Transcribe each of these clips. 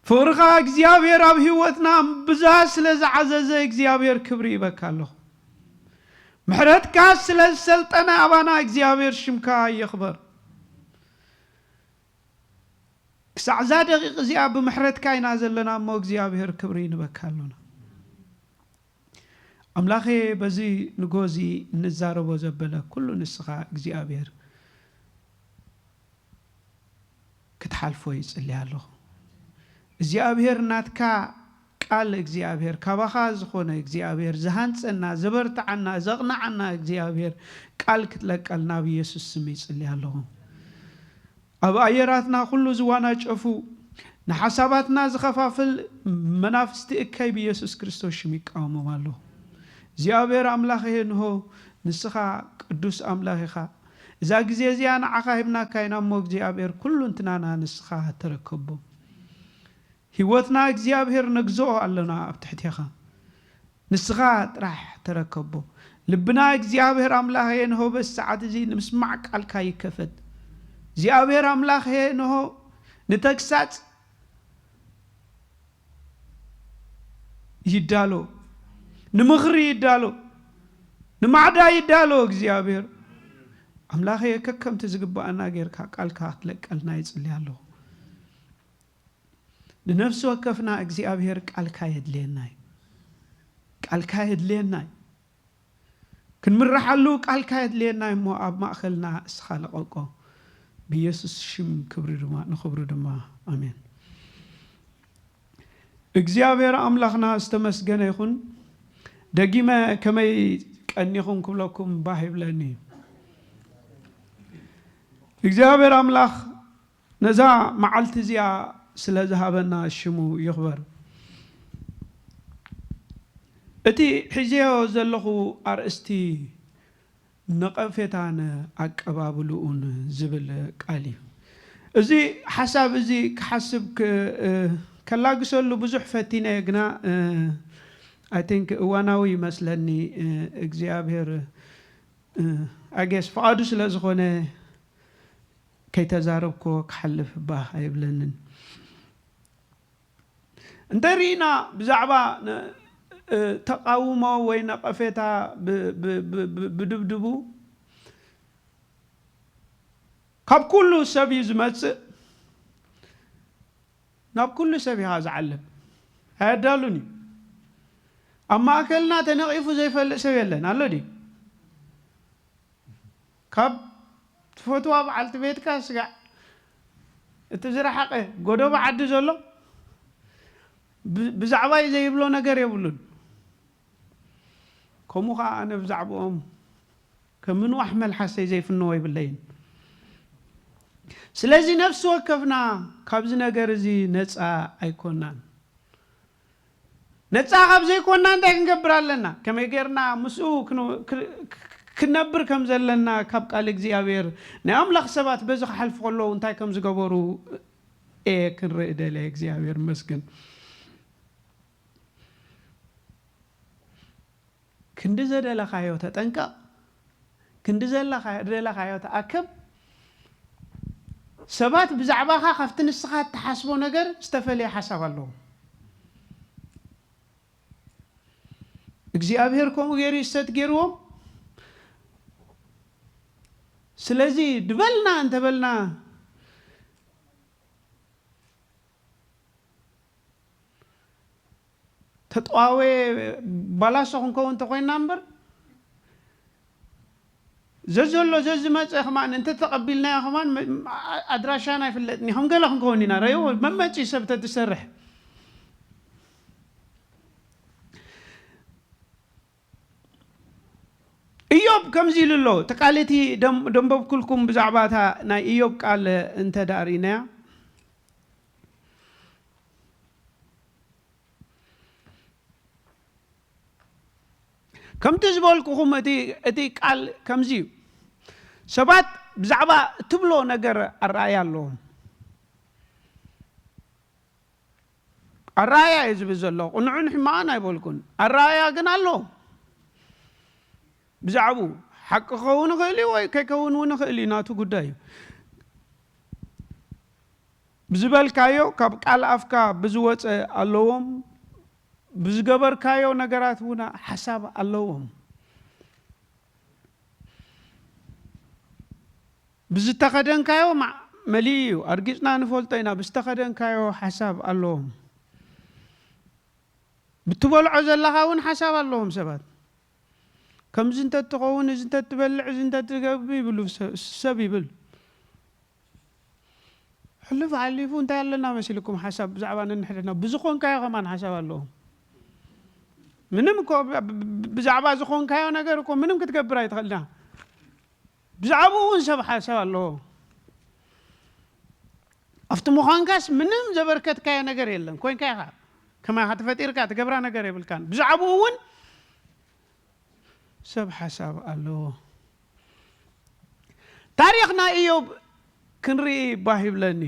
ፍቕርኻ እግዚኣብሔር ኣብ ህይወትና ብዛ ስለ ዝዓዘዘ እግዚኣብሔር ክብሪ ይበካ ኣለኹ። ምሕረትካ ስለ ዝሰልጠነ ኣባና እግዚኣብሔር ሽምካ ይኽበር። ክሳዕ እዛ ደቂቕ እዚኣ ብምሕረትካ ኢና ዘለና እሞ እግዚኣብሔር ክብሪ ንበካ ኣሎና። ኣምላኸ በዚ ንጎዚ እንዛረቦ ዘበለ ኩሉ ንስኻ እግዚኣብሔር ክትሓልፎ ይጽሊ ኣለኹ። እግዚኣብሔር ናትካ ቃል እግዚኣብሔር ካባኻ ዝኾነ እግዚኣብሔር ዝሃንጸና ዘበርትዓና ዘቕንዓና እግዚኣብሔር ቃል ክትለቀልና ብኢየሱስ ስም ይጽሊ ኣለኹ። ኣብ ኣየራትና ኩሉ ዝዋናጨፉ ንሓሳባትና ዝኸፋፍል መናፍስቲ እከይ ብኢየሱስ ክርስቶስ ሽም ይቃወሞም ኣለኹ። እግዚኣብሔር ኣምላኽ እንሆ ንስኻ ቅዱስ ኣምላኽ ኢኻ። እዛ ግዜ እዚኣ ንዓኻ ሂብናካ ኢና እሞ እግዚኣብሔር ኩሉ እንትናና ንስኻ ተረከቦ። ህይወትና እግዚኣብሔር ነግዝኦ ኣለና ኣብ ትሕቴኻ። ንስኻ ጥራሕ ተረከቦ። ልብና እግዚኣብሔር ኣምላኽ እንሆ በዚ ሰዓት እዚ ንምስማዕ ቃልካ ይከፈት። እግዚኣብሔር ኣምላኽ እንሆ ንተግሳጽ ይዳሎ፣ ንምኽሪ ይዳሎ፣ ንማዕዳ ይዳሎ። እግዚኣብሔር ኣምላኸ ከከምቲ ዝግባኣና ጌርካ ቃልካ ክትለቀልና ይጽሊ ኣለኹ። ንነፍሲ ወከፍና እግዚኣብሔር ቃልካ የድልየና እዩ። ቃልካ የድልየና እዩ። ክንምርሓሉ ቃልካ የድልየና እሞ ኣብ ማእኸልና እስኻ ለቐቆ። ብኢየሱስ ሽም ክብሪ ድማ ንኽብሩ ድማ ኣሜን። እግዚኣብሔር ኣምላኽና ዝተመስገነ ይኹን። ደጊመ ከመይ ቀኒኹም ክብለኩም ባህ ይብለኒ። እግዚኣብሔር ኣምላኽ ነዛ መዓልቲ እዚኣ ስለ ዝሃበና ሽሙ ይኽበር። እቲ ሒዘዮ ዘለኹ ኣርእስቲ ነቐፌታን ኣቀባብልኡን ዝብል ቃል እዩ። እዚ ሓሳብ እዚ ክሓስብ ክ-፣ እ፣ ከላግሰሉ ብዙሕ ፈቲነ፣ ግና፣ እ፣ I think እዋናዊ ይመስለኒ። እ፣ እግዚኣብሔር፣ እ፣ I guess ፍቓዱ ስለ ዝኾነ ከይተዛረብክዎ ክሓልፍ ባህ ኣይብለንን። እንተ ርኢና ብዛዕባ ነ-፣ እ፣ ተቓውሞ ወይ ነቐፌታ ብ-፣ ብ-፣ ብ-፣ ብ-፣ ብድብድቡ ካብ ኩሉ ሰብ እዩ ዝመጽእ። ናብ ኩሉ ሰብ ኢኻ ዝዓልብ። ኣየዳሉን እዩ። ኣብ ማእከልና ተነቒፉ ዘይፈልጥ ሰብ የለን። ኣሎ ድዩ? ካብ ትፈትዋ በዓልቲ ቤትካ ስጋዕ እቲ ዝረሓቐ ጎደቦ ዓዲ ዘሎ ብ-፣ ብዛዕባይ ዘይብሎ ነገር የብሉን። ከምኡ ኸዓ ኣነ ብዛዕባኦም ከም ምንዋሕ መልሓሰይ ዘይፍንዎ ይብለይን። ስለዚ ነፍሲ ወከፍና ካብዚ ነገር እዚ ነጻ ኣይኮናን። ነጻ ካብ ዘይኮንና እንታይ ክንገብር ኣለና? ከመይ ጌርና ምስኡ ክን-፣ ክ-፣ ክነብር ከም ዘለና ካብ ቃል እግዚኣብሔር ናይ ኣምላኽ ሰባት በዚ ክሓልፉ ከለዉ እንታይ ከም ዝገበሩ እየ ክንርኢ ደልየ። እግዚኣብሔር ይመስገን። ክንዲ ዘደለኻዮ ተጠንቀቕ፣ ክንዲ ዘለኻ-፣ ደለኻዮ ተኣከብ። ሰባት ብዛዕባኻ ካብቲ ንስኻ እትሓስቦ ነገር ዝተፈለየ ሓሳብ ኣለዎም። እግዚኣብሔር ከምኡ ገይሩ ይሰት ገይርዎም። ስለዚ ድበልና እንተበልና ተጠዋወ ባላሶ ክንከውን እንተኮይንና እምበር፣ ዘዘሎ ዘዝመፀ ከማን እንተተቐቢልናዮ ከማን መ-፣ ኣ-፣ ኣድራሻና ኣይፍለጥን እዩ። ከም ገለ ክንከውን ኢና። ረእይዎ፣ መመፂ ሰብ ተትሰርሕ። ኢዮብ ከምዚ ኢሉ ኣሎ። እቲ ቃል እቲ ደም-፣ ደንበብኩልኩም ብዛዕባ እታ ናይ ኢዮብ ቃል እንተ ደኣ ርኢናያ፣ ከምቲ ዝበልኩኹም እቲ፣ እቲ ቃል ከምዚ እዩ። ሰባት ብዛዕባ እትብሎ ነገር ኣረኣእያ ኣለዎም። ኣረኣእያ እዩ ዝብል ዘሎ። ቅኑዕን ሕማቕን ኣይበልኩን። ኣረኣእያ ግን ኣሎ። ብዛዕባኡ ሓቂ ክኸውን ይኽእል እዩ ወይ ከይከውን እውን ይኽእል እዩ፣ ናቱ ጉዳይ እዩ። ብዝበልካዮ ካብ ቃል ኣፍካ ብዝወፀ ኣለዎም፣ ብዝገበርካዮ ነገራት እውን ሓሳብ ኣለዎም። ብዝተኸደንካዮ ማ-፣ መሊኡ እዩ። ኣርጊጽና ንፈልጦ ኢና። ብዝተኸደንካዮ ሓሳብ ኣለዎም። ብትበልዖ ዘለኻ እውን ሓሳብ ኣለዎም ሰባት። ከምዚ እንተትኸውን፣ እዚ እንተትበልዕ፣ እዚ እንተትገብር ይብሉ ሰ-፣ ሰብ ይብል። ሕልፍ ሓሊፉ እንታይ ኣለና መሲልኩም ሓሳብ ብዛዕባ ነንሕድሕድና? ብዝኾንካዮ ከማን ሓሳብ ኣለዎም። ምንም እኮ ብ-፣ ብ-፣ ብ-፣ ብዛዕባ ዝኾንካዮ ነገር እኮ ምንም ክትገብር ኣይትኽእልና። ብዛዕባኡ እውን ሰብ ሓሳብ ኣለዎ። ኣብቲ ምዃንካስ ምንም ዘበርከትካዮ ነገር የለን። ኮንካ ኢኻ። ከማኻ ተፈጢርካ ትገብራ ነገር የብልካን። ብዛዕባኡ እውን ሰብ ሓሳብ ኣለዎ። ታሪኽ ናይ ኢዮብ ክንርኢ ባህ ይብለኒ።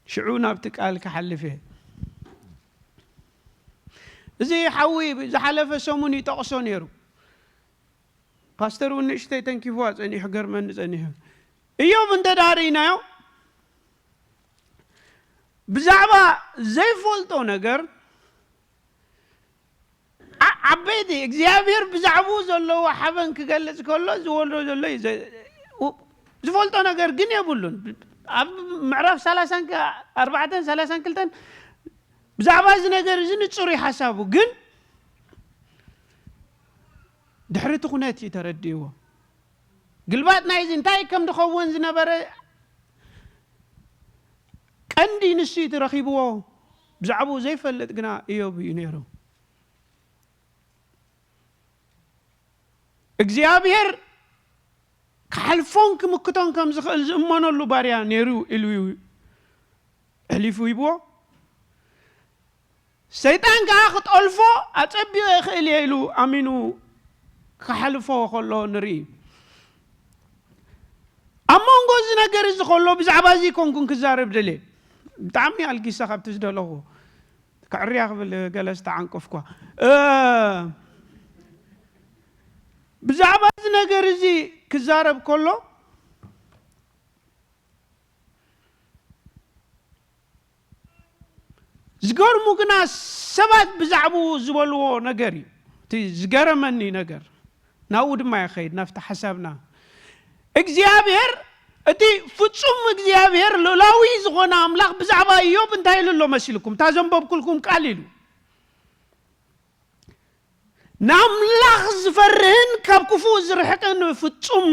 ሽዑ ናብቲ ቃል ክሓልፍ እየ። እዚ ሓዊ ዝሓለፈ ሰሙን ይጠቕሶ ነይሩ። ፓስተር እውን ንእሽተይ ተንኪፍዋ ጸኒሑ፣ ገርመኒ ጸኒሑ። ኢዮብ እንተ ደኣ ርኢናዮ፣ ብዛዕባ ዘይፈልጦ ነገር ዓ-፣ ዓበይቲ እግዚኣብሔር ብዛዕባኡ ዘለዎ ሓበን ክገልጽ ከሎ ዝወልዶ ዘሎ እዩ። ዘ-፣ ው-፣ ዝፈልጦ ነገር ግን የብሉን። ኣብ ምዕራፍ ሰላሳን ከ-፣ ኣርባዕተን ሰላሳን ክልተን ብዛዕባ እዚ ነገር እዚ ንጹር እዩ ሓሳቡ። ግን ድሕሪ እቲ ኩነት እዩ ተረዲእዎ። ግልባጥ ናይዚ እንታይ ከም ዝኸውን ዝነበረ ቀንዲ ንሱ እዩ ረኺብዎ። ብዛዕባኡ ዘይፈልጥ ግና ኢዮብ እዩ ነይሩ። እግዚኣብሔር ክሓልፎን ክምክቶን ከም ዝኽእል ዝእመነሉ ባርያ ነይሩ ኢሉ እዩ ኣሕሊፉ ሂብዎ። ሰይጣን ከኣ ክጠልፎ ኣጸቢቐ እኽእል እየ ኢሉ ኣሚኑ ክሓልፎ ከሎ ንርኢ። ኣብ መንጎ እዚ ነገር እዚ ከሎ ብዛዕባ እዚ ኮንኩን ክዛረብ ደልየ። ብጣዕሚ ኣልጊሰ ካብቲ ዝደለኹ ከዕርያ ክብል ገለ ዝተዓንቀፍኳ። እ፣ ብዛዕባ እዚ ነገር እዚ ክዛረብ ከሎ ዝገርሙ ግና ሰባት ብዛዕባኡ ዝበልዎ ነገር እዩ። እቲ ዝገረመኒ ነገር ናብኡ ድማ ይኸይድ፣ ናብቲ ሓሳብና። እግዚኣብሔር፣ እቲ ፍጹም እግዚኣብሔር፣ ልኡላዊ ዝኾነ ኣምላኽ ብዛዕባ ኢዮብ እንታይ ኢሉ ኣሎ መሲልኩም? እታ ዘንበብኩልኩም ቃል ኢሉ። ንኣምላኽ ዝፈርህን ካብ ክፉእ ዝርሕቅን ፍጹም፣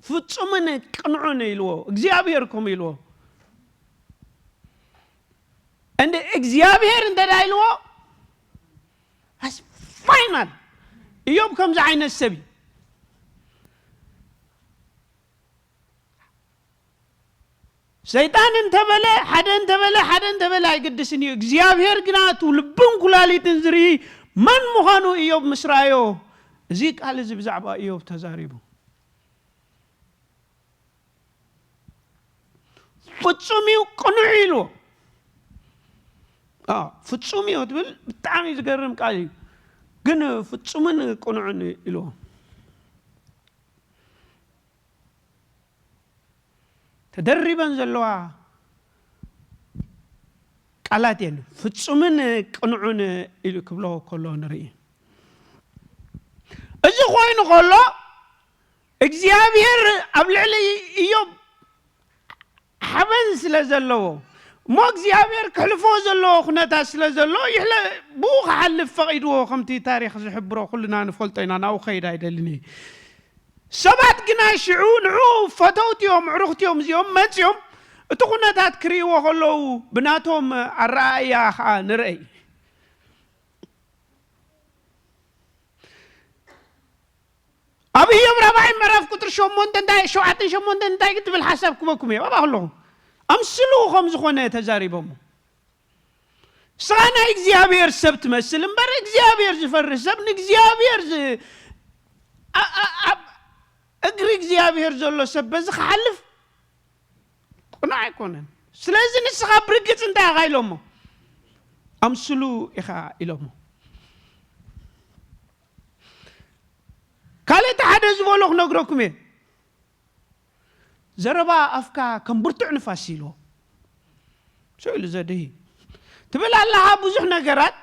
ፍጹምን ቅንዑን ኢልዎ። እግዚኣብሔር ከምኡ ኢልዎ። እንደ እግዚኣብሔር እንተ ደኣ ኢልዎ፣ ኣስ ፋይናል። ኢዮብ ከምዚ ዓይነት ሰብ እዩ። ሰይጣን እንተበለ፣ ሓደ እንተበለ፣ ሓደ እንተበለ ኣይግድስን እዩ። እግዚኣብሔር ግና እቲ ልብን ኩላሊትን ዝርኢ መን ምዃኑ ኢዮብ ምስ ረኣዮ፣ እዚ ቃል እዚ ብዛዕባ ኢዮብ ተዛሪቡ። ፍጹም እዩ፣ ቅኑዕ እዩ ኢልዎ። ኣዎ፣ ፍጹም እዩ ትብል ብጣዕሚ ዝገርም ቃል እዩ። ግን ፍጹምን ቅኑዕን ኢልዎ። ተደሪበን ዘለዋ ቃላት እየን። ፍጹምን ቅኑዕን ኢሉ ክብሎ ከሎ ንርኢ። እዚ ኮይኑ ከሎ እግዚኣብሔር ኣብ ልዕሊ ኢዮብ ሓበን ስለ ዘለዎ እሞ እግዚኣብሔር ክሕልፎ ዘለዎ ኩነታት ስለ ዘሎ ይሕለ-፣ ብኡ ክሓልፍ ፈቒድዎ ከምቲ ታሪኽ ዝሕብሮ ኩልና ንፈልጦ ኢና። ናብኡ ከይድ ኣይደልን እየ። ሰባት ግና ሽዑ ንዑ ፈተውቲ እዮም፣ ኣዕሩኽቲ እዮም እዚኦም መጺኦም እቲ ኩነታት ክርእይዎ ከለዉ ብናቶም ኣረኣእያ ኸኣ ንርኣይ። ኣብ ኢዮብ ራብዓይ ምዕራፍ ቁጥሪ ሸሞንተ እንታይ፣ ሸውዓተን ሸሞንተን እንታይ ክትብል ሓሳብ ክበኩም እየ። ኣብኣ ከለኹ ኣምስሉ ከም ዝኾነ ተዛሪቦሞ። ንስኻ ናይ እግዚኣብሔር ሰብ ትመስል እምበር እግዚኣብሔር ዝፈርህ ሰብ ንእግዚኣብሔር ዝ-፣ ኣ-፣ ኣ-፣ ኣብ እግሪ እግዚኣብሔር ዘሎ ሰብ በዚ ክሓልፍ ቅኑዕ ኣይኮነን። ስለዚ ንስኻ ብርግጽ እንታይ ኢኻ ኢሎሞ? ኣምስሉ ኢኻ ኢሎሞ። ካልእ እቲ ሓደ ዝበሎ ክነግረኩም እየ። ዘረባ ኣፍካ ከም ብርቱዕ ንፋስ ኢልዎ። ስቕ ኢሉ ዘድሂ ትብል ኣለኻ። ብዙሕ ነገራት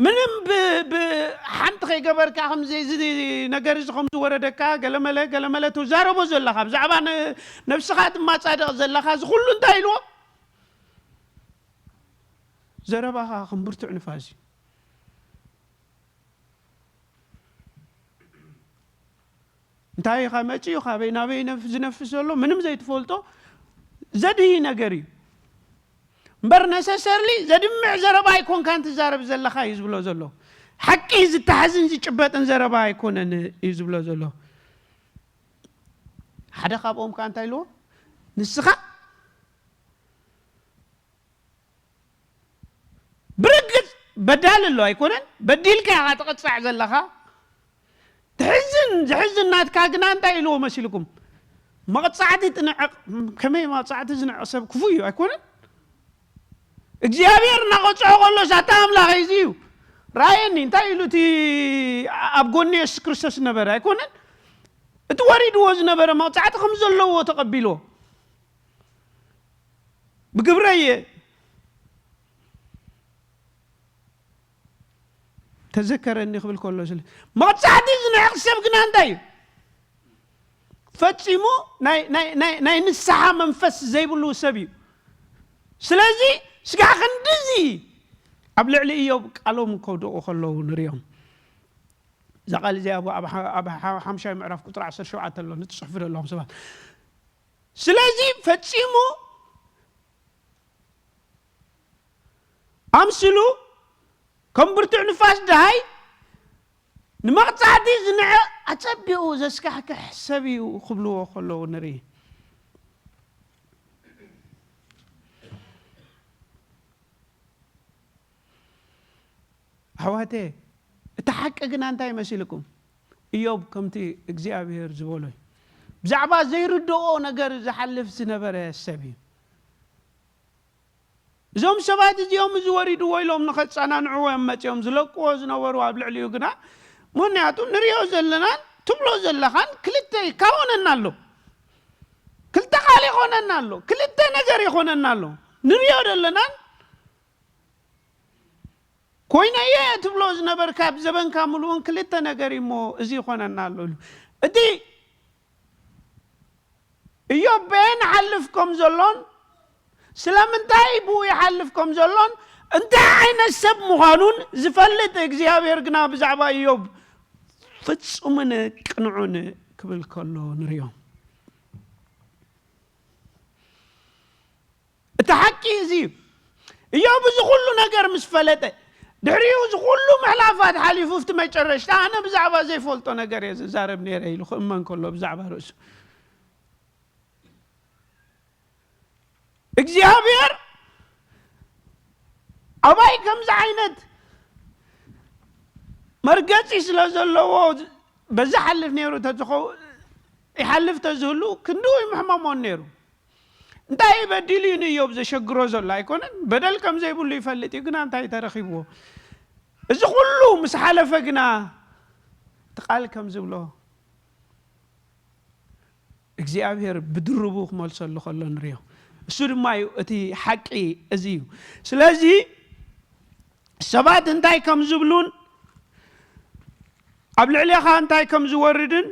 ምንም ብ-፣ ብ-፣ ሓንቲ ከይገበርካ ከምዚ እዚ ነገር እዚ ከም ዝወረደካ ገለመለ ገለመለ ትዛረቦ ዘለኻ፣ ብዛዕባ ነ-፣ ነብስኻ ትማጻደቕ ዘለኻ፣ እዚ ኩሉ እንታይ ኢልዎ? ዘረባኻ ከም ብርቱዕ ንፋስ እዩ። እንታይ ኢኻ መጺኡ፣ ካበይ ናበይ ነፍ-፣ ዝነፍስ ዘሎ ምንም ዘይትፈልጦ ዘድሂ ነገር እዩ። እምበር ነሰሰርሊ ዘድምዕ ዘረባ ኣይኮንካን ትዛረብ ዘለኻ እዩ ዝብሎ ዘሎ። ሓቂ ዝተሓዝን ዝጭበጥን ዘረባ ኣይኮነን እዩ ዝብሎ ዘሎ። ሓደ ካብኦም ከኣ እንታይ ኢልዎ? ንስኻ ብርግጽ በዳሊ ኣሎ ኣይኮነን? በዲልካ ኢኻ ትቕጻዕ ዘለኻ። ትሕዝን፣ ዝሕዝን ናትካ ግና እንታይ ኢልዎ መሲልኩም? መቕጻዕቲ ትንዕቕ። ከመይ መቕጻዕቲ ዝንዕቕ ሰብ ክፉእ እዩ ኣይኮነን? እግዚኣብሔር እናቐጽዖ ከሎስ ኣታ ኣምላኽ እዚ እዩ። ረኣየኒ፣ እንታይ ኢሉ እቲ ኣብ ጎኒ የሱስ ክርስቶስ ነበረ ኣይኮነን? እቲ ወሪድዎ ዝነበረ መቕጻዕቲ ከም ዘለዎ ተቐቢልዎ። ብግብረየ ተዘከረኒ ክብል ከሎ ስለ መቕጻዕቲ ዝንዕቕ ሰብ ግና እንታይ እዩ? ፈጺሙ ናይ፣ ናይ፣ ናይ፣ ናይ ንስሓ መንፈስ ዘይብሉ ሰብ እዩ። ስለዚ ስጋዕ ክንድዚ ኣብ ልዕሊ ኢዮብ ቃሎም ከውድቑ ከለዉ ንሪኦም። እዛ ቃል እዚኣ ኣብ፣ ኣብ፣ ኣብ ሓ-፣ ሓምሻይ ምዕራፍ ቁጽሪ ዓሰርተ ሸውዓተ ኣሎ፣ ንትጽሕፉ ዘለኹም ሰባት። ስለዚ ፈጺሙ ኣምስሉ ከም ብርቱዕ ንፋስ ደሃይ ንመቕጻዕቲ ዝንዕቕ ኣጸቢቑ ዘስካሕክሕ ሰብ እዩ ክብልዎ ከለዉ ንርኢ። ኣሕዋተ፣ እቲ ሓቂ ግና እንታይ መሲልኩም? ኢዮብ ከምቲ እግዚኣብሔር ዝበሎ እዩ። ብዛዕባ ዘይርድኦ ነገር ዝሓልፍ ዝነበረ ሰብ እዩ። እዞም ሰባት እዚኦም እዚ ወሪድዎ ኢሎም ንኸጸናንዕዎ እዮም መጺኦም ዝለቅዎ ዝነበሩ ኣብ ልዕሊኡ ግና፣ ምኽንያቱ ንሪኦ ዘለናን ትብሎ ዘለኻን ክልተ ይካወነና ኣሎ። ክልተ ቃል ይኾነና ኣሎ። ክልተ ነገር ይኾነና ኣሎ። ንሪኦ ዘለናን ኮይነዮ ትብሎ ዝነበርካ ኣብ ዘበንካ ምሉእን ክልተ ነገር እሞ እዚ ይኾነና ኣሎ ኢሉ። እቲ ኢዮብ በየን ይሓልፍ ከም ዘሎን ስለምንታይ ብኡ ይሓልፍ ከም ዘሎን እንታይ ዓይነት ሰብ ምዃኑን ዝፈልጥ እግዚኣብሔር ግና ብዛዕባ ኢዮብ ፍጹምን ቅኑዕን ክብል ከሎ ንሪኦ። እቲ ሓቂ እዚ እዩ። ኢዮብ እዚ ኩሉ ነገር ምስ ፈለጠ፣ ድሕሪኡ እዚ ኩሉ ምሕላፋት ሓሊፉ፣ ኣብቲ መጨረሽታ ኣነ ብዛዕባ ዘይፈልጦ ነገር እየ ዝዛረብ ነይረ ኢሉ ክእመን ከሎ ብዛዕባ ርእሱ። እግዚኣብሔር ኣባይ ከምዚ ዓይነት መርገጺ ስለ ዘለዎ በዚ ሓልፍ ነይሩ ተዝኸው-፣ ይሓልፍ ተዝህሉ ክንድኡ ይምሕመሞን ነይሩ። እንታይ በዲሉ እዩ ንኢዮብ ዘሸግሮ ዘሎ? ኣይኮነን። በደል ከም ዘይብሉ ይፈልጥ እዩ፣ ግና እንታይ ተረኺብዎ? እዚ ኩሉ ምስ ሓለፈ ግና እቲ ቃል ከም ዝብሎ እግዚኣብሔር ብድርቡ ክመልሰሉ ከሎ ንሪኦ። እሱ ድማ እዩ እቲ ሓቂ እዚ እዩ። ስለዚ ሰባት እንታይ ከም ዝብሉን ኣብ ልዕሌኻ እንታይ ከም ዝወርድን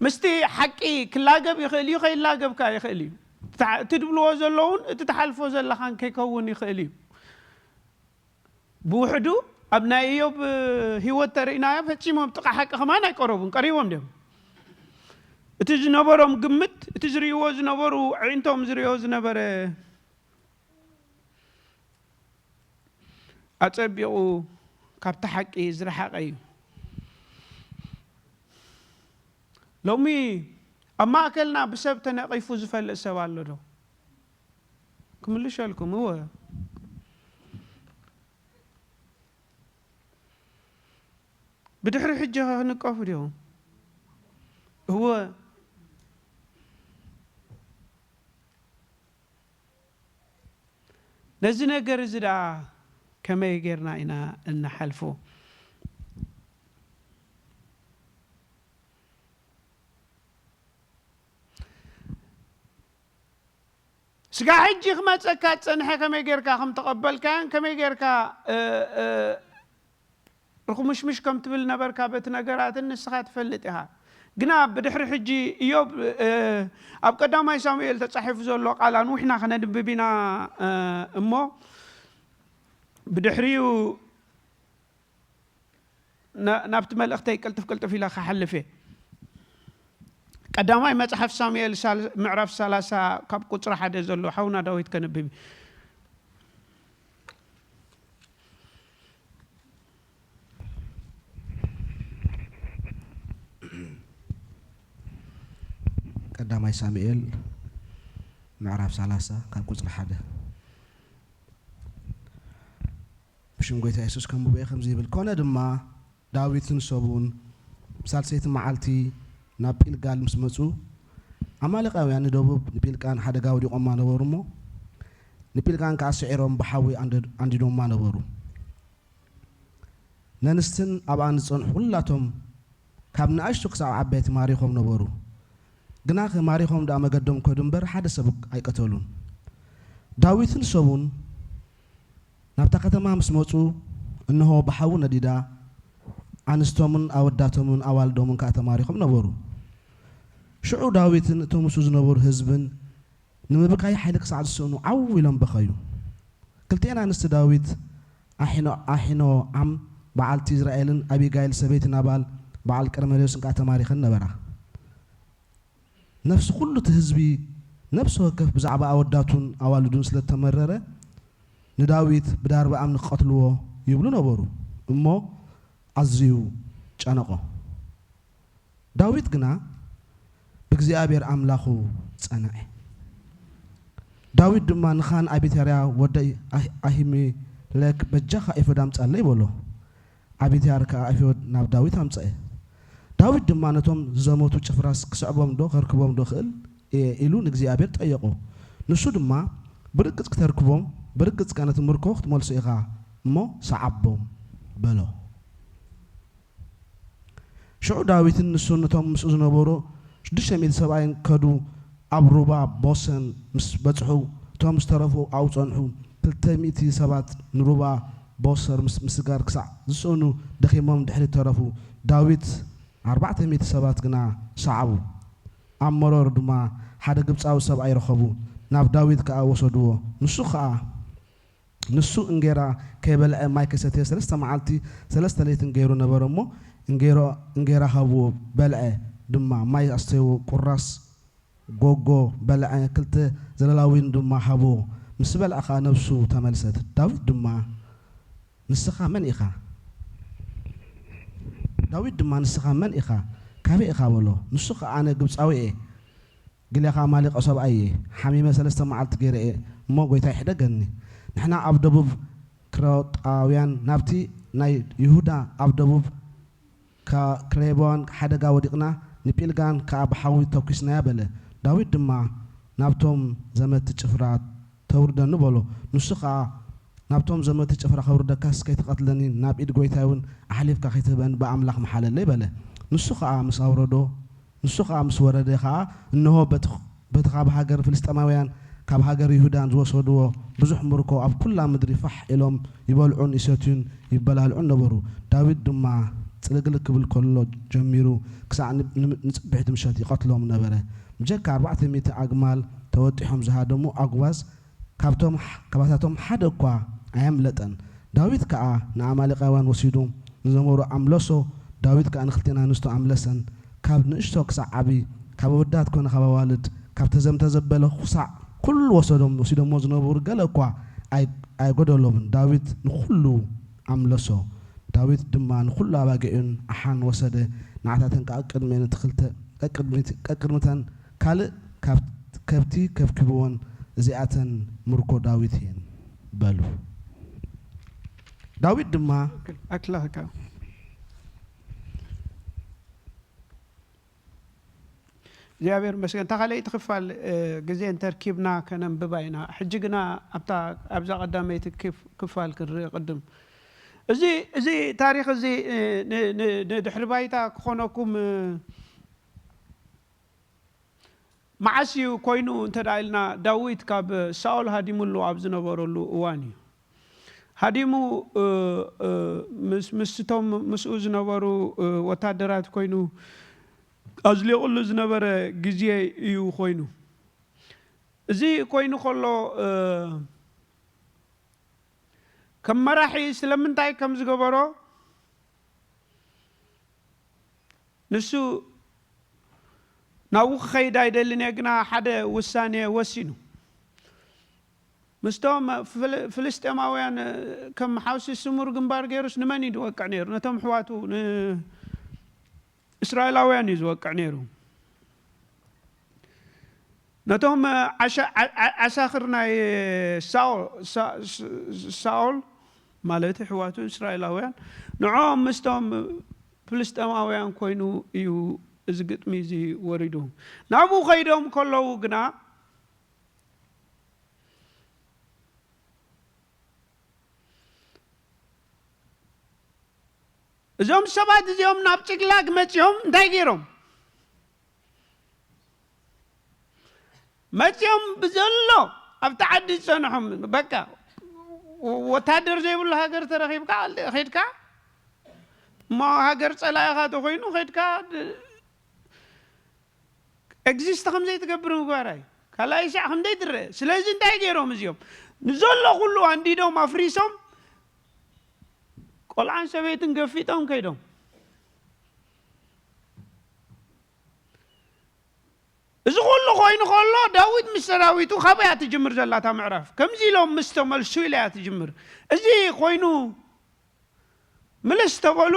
ምስቲ ሓቂ ክላገብ ይኽእል እዩ፣ ከይላገብ ከኣ ይኽእል እዩ። እታ-፣ እቲ ትብልዎ ዘለውን እቲ ትሓልፎ ዘለኻን ከይከውን ይኽእል እዩ። ብውሕዱ ኣብ ናይ ኢዮብ ህይወት ተርእይናዮ ፈጺሞም ጥቓ ሓቂ ከማን ኣይቀረቡን። ቀሪቦም ድዮም? እቲ ዝነበሮም ግምት፣ እቲ ዝርእይዎ ዝነበሩ፣ ኣዒንቶም ዝርእዮ ዝነበረ ኣጸቢቑ ካብቲ ሓቂ ዝረሓቐ እዩ። ሎሚ ኣብ ማእከልና ብሰብ ተነቒፉ ዝፈልጥ ሰብ ኣሎ ዶ? ክምልሸልኩም፣ እወ። ብድሕሪ ሕጂ ኸ ክንቀፉ ድዮም? እወ። ነዚ ነገር እዚ ደኣ ከመይ ጌርና ኢና እንሓልፎ? ስጋ ሕጂ ክመጸካ ዝጸንሐ ከመይ ጌርካ ከም ተቐበልካዮን ከመይ ጌርካ፣ እ፣ እ፣ ርኹምሽምሽ ከም ትብል ነበርካ በቲ ነገራትን ንስኻ ትፈልጥ ኢኻ። ግና ብድሕሪ ሕጂ ኢዮብ፣ እ፣ ኣብ ቀዳማይ ሳሙኤል ተጻሒፉ ዘሎ ቃል ኣንዊሕና ከነንብብ ኢና፣ እ፣ እሞ ብድሕሪኡ ና-፣ ናብቲ መልእኽተይ ቅልጥፍ ቅልጥፍ ኢለ ክሓልፍ እየ። ቀዳማይ መጽሓፍ ሳሙኤል ሳል-፣ ምዕራፍ ሰላሳ ካብ ቁጽሪ ሓደ ዘሎ ሓውና ዳዊት ከንብብ እዩ። ቀዳማይ ሳሙኤል ምዕራፍ ሰላሳ ካብ ቁጽሪ ሓደ። ብሽም ጎይታ የሱስ ከንብቦ እየ። ከምዚ ይብል፣ ኮነ ድማ ዳዊትን ሰቡን ብሳልሰይቲ መዓልቲ ናብ ጲልጋል ምስ መጹ፣ ኣማሌቃውያን ንደቡብ ንጲልቃን ሓደጋ ወዲቖማ ነበሩ እሞ፣ ንጲልቃን ከኣ ስዒሮም ብሓዊ ኣንደ-፣ ኣንዲዶማ ነበሩ። ነንስትን ኣብኣን ዝጸንሑ ኩላቶም ካብ ንኣሽቱ ክሳብ ዓበይቲ ማሪኾም ነበሩ። ግናኸ ማሪኾም ደኣ መገዶም ከዱ እምበር ሓደ ሰብ ኣይቀተሉን። ዳዊትን ሰቡን ናብታ ከተማ ምስ መጹ፣ እንሆ ብሓዊ ነዲዳ፣ ኣንስቶምን ኣወዳቶምን ኣዋልዶምን ከኣ ተማሪኾም ነበሩ። ሽዑ ዳዊትን እቶም ምስኡ ዝነበሩ ህዝብን ንምብካይ ሓይሊ ክሳዕ ዝስእኑ ዓው ኢሎም በኸዩ። ክልቲኤን ኣንስቲ ዳዊት ኣሒኖ-፣ ኣሒኖኣም በዓልቲ ኢዝራኤልን ኣቢጋይል ሰበይቲ ናባል በዓል ቀርሜሎስን ከኣ ተማሪኸን ነበራ። ነፍሲ ኩሉ እቲ ህዝቢ ነፍሲ ወከፍ ብዛዕባ ኣወዳቱን ኣዋልዱን ስለ እተመረረ፣ ንዳዊት ብዳርባ እምኒ ክቐትልዎ ይብሉ ነበሩ። እሞ ኣዝዩ ጨነቖ። ዳዊት ግና ብእግዚኣብሔር ኣምላኹ ጸንዐ። ዳዊት ድማ ንኻን ኣቢታርያ ወደይ ኣህ-፣ ኣሂሜለክ፣ በጃኻ ኤፎድ ኣምጻለይ በሎ። ኣቢታር ከኣ ኤፎድ ናብ ዳዊት ኣምጸአ። ዳዊት ድማ ነቶም ዝዘመቱ ጭፍራስ ክስዕቦም ዶ ከርክቦም ዶ እኽእል እየ ኢሉ ንእግዚኣብሔር ጠየቖ። ንሱ ድማ ብርግጽ ክተርክቦም፣ ብርግጽ ከኣ ነቲ ምርኮ ክትመልሶ ኢኻ እሞ ሰዓቦም በሎ። ሽዑ ዳዊትን ንሱን እቶም ምስኡ ዝነበሩ ሽዱሽተ ሚእቲ ሰብኣይን ከዱ፣ ኣብ ሩባ ቦሰር ምስ በጽሑ፣ እቶም ዝተረፉ ኣብኡ ጸንሑ። ክልተ ሚእቲ ሰባት ንሩባ ቦሰር ምስ ምስጋር ክሳዕ ዝስእኑ ደኺሞም ድሕሪት ተረፉ። ዳዊት ኣርባዕተ ሚእቲ ሰባት ግና ሰዓቡ። ኣብ መሮር ድማ ሓደ ግብጻዊ ሰብኣይ ረኸቡ፣ ናብ ዳዊት ከኣ ወሰድዎ። ንሱ ኸኣ ንሱ እንጌራ ከይበልዐ ማይ ከይሰተየ ሰለስተ መዓልቲ ሰለስተ ለይትን ገይሩ ነበረ እሞ፣ እንጌሮ-፣ እንጌራ ሃብዎ፣ በልዐ ድማ። ማይ ኣስተይዎ፣ ቁራስ ጎጎ በልዐ፣ ክልተ ዘለላ ወይን ድማ ሃብዎ። ምስ በልዐ ኸኣ ነፍሱ ተመልሰት። ዳዊት ድማ፣ "ንስኻ መን ኢኻ?" ዳዊት ድማ፣ "ንስኻ መን ኢኻ? ካበይ ኢኻ?" በሎ። ንሱ ኸኣ፣ "ኣነ ግብጻዊ እየ፣ ግሌኻ ኣማሌቃዊ ሰብኣይ እየ። ሓሚመ ሰለስተ መዓልቲ ገይረ እየ እሞ፣ ጐይታይ ሕደገኒ። ንሕና ኣብ ደቡብ ክሬጣውያን፣ ናብቲ ናይ ይሁዳ ኣብ ደቡብ ካ-፣ ክሬባውያን ሓደጋ ወዲቕና፣ ንጲልጋን ከኣ ብሓዊ ተኲስናያ" በለ። ዳዊት ድማ፣ "ናብቶም ዘመትቲ ጭፍራ ተውርደኒ" በሎ። ንሱ ኸኣ፣ "ናብቶም ዘመትቲ ጭፍራ ከውርደካስ ከይትቐትለኒ ናብ ኢድ ጐይታይ እውን ኣሕሊፍካ ከይትህበኒ ብኣምላኽ ምሓለለይ" በለ። ንሱ ኸኣ ምስ ኣውረዶ፣ ንሱ ኸኣ ምስ ወረደ ኸኣ፣ እንሆ በቲ፣ በቲ ካብ ሃገር ፍልስጥኤማውያን ካብ ሃገር ይሁዳን ዝወሰድዎ ብዙሕ ምርኮ ኣብ ኩላ ምድሪ ፋሕ ኢሎም ይበልዑን ይሰትዩን ይበላልዑን ነበሩ። ዳዊት ድማ ጽልግልግ ክብል ከሎ ጀሚሩ ክሳዕ ን-፣ ን-፣ ንጽብሕቲ ምሸት ይቐትሎም ነበረ። ብጀካ ኣርባዕተ ሚእቲ ኣግማል ተወጢሖም ዝሃደሙ ኣጉባዝ ካብቶም፣ ካባታቶም ሓደ እኳ ኣየምለጠን። ዳዊት ከኣ ንኣማሌቃውያን ወሲዱ ንዘመሩ ኣምለሶ፣ ዳዊት ከኣ ንክልቴን ኣንስቱ ኣምለሰን። ካብ ንእሽቶ ክሳዕ ዓቢ፣ ካብ ኣወዳት ኮነ ካብ ኣዋልድ፣ ካብ ተዘምተ ዘበለ ክሳዕ ኩሉ ወሰዶም፣ ወሲዶሞ ዝነበሩ ገለ እኳ ኣይ-፣ ኣይጎደሎምን። ዳዊት ንኹሉ ኣምለሶ። ዳዊት ድማ ንኹሉ ኣባጊዑን ኣሓን ወሰደ፣ ንዓታተን ከኣ ቅድሚኤን እቲ ክልተ፣ ቀቅድሚት-፣ ቀቅድሚተን ካልእ ካብ ከብቲ ከብኪብወን፣ እዚኣተን ምርኮ ዳዊት እየን በሉ። ዳዊት ድማ ኣክላኸካ እግዚኣብሔር ይመስገን። እታ ካልኣይቲ ክፋል፣ እ፣ ግዜ እንተርኪብና ከነንብባ ኢና። ሕጂ ግና ኣብታ፣ ኣብዛ ቀዳመይቲ ክፍ-፣ ክፋል ክንርኢ ቅድም። እዚ፣ እዚ ታሪኽ እዚ፣ እ፣ ን-፣ ን-፣ ንድሕሪ ባይታ ክኾነኩም፣ እ፣ መዓስ እዩ ኮይኑ እንተ ደኣ ኢልና፣ ዳዊት ካብ ሳኦል ሃዲሙሉ ኣብ ዝነበረሉ እዋን እዩ። ሃዲሙ፣ እ፣ እ፣ ምስ፣ ምስቶም ምስኡ ዝነበሩ፣ እ፣ ወታደራት ኮይኑ ኣዝሊቑሉ ዝነበረ ግዜ እዩ ኮይኑ። እዚ ኮይኑ ከሎ፣ እ፣ ከም መራሒ ስለምንታይ ከም ዝገበሮ፣ ንሱ ናብኡ ክኸይድ ኣይደልን እየ፣ ግና ሓደ ውሳኔ ወሲኑ። ምስቶም ፍል-፣ ፍልስጤማውያን ከም ሓውሲ ስሙር ግንባር ገይሩስ ንመን እዩ ዝወቅዕ ነይሩ? ነቶም ኣሕዋቱ ንእስራኤላውያን እዩ ዝወቅዕ ነይሩ። ነቶም ዓሻ-፣ ዓ-፣ ዓ-፣ ዓሳኽር ናይ ሳኦ-፣ ሳ-፣ ስ-፣ ሳኦል፣ ማለት ኣሕዋቱ እስራኤላውያን፣ ንዕኦም ምስቶም ፍልስጤማውያን ኮይኑ እዩ እዚ ግጥሚ እዚ ወሪዱ። ናብኡ ከይዶም ከለዉ ግና፣ እዞም ሰባት እዚኦም ናብ ጭግላግ መጺኦም እንታይ ገይሮም? መጺኦም ብዘሎ ኣብቲ ዓዲ ዝጸንሖም፣ በቃ፣ ወ-፣ ወታደር ዘይብሉ ሃገር ተረኺብካ፣ ኸይድካ፣ እሞ ሃገር ጸላኢኻ ተኾይኑ፣ ኸይድካ ድ-፣ ኤግዚስት ከም ዘይትገብር ምግባር እዩ። ካልኣይ ሻዕ ከም ዘይትረአ። ስለዚ እንታይ ገይሮም እዚኦም? ንዘሎ ኩሉ ኣንዲዶም ኣፍሪሶም፣ ቆልዓን ሰበይትን ገፊጦም ከይዶም። እዚ ኩሉ ኮይኑ ከሎ፣ ዳዊት ምስ ሰራዊቱ፣ ካብኣ እያ ትጅምር ዘላ እታ ምዕራፍ። ከምዚ ኢሎም ምስ ተመልሱ ኢላ እያ ትጅምር። እዚ ኮይኑ ምልስ ተበሉ፣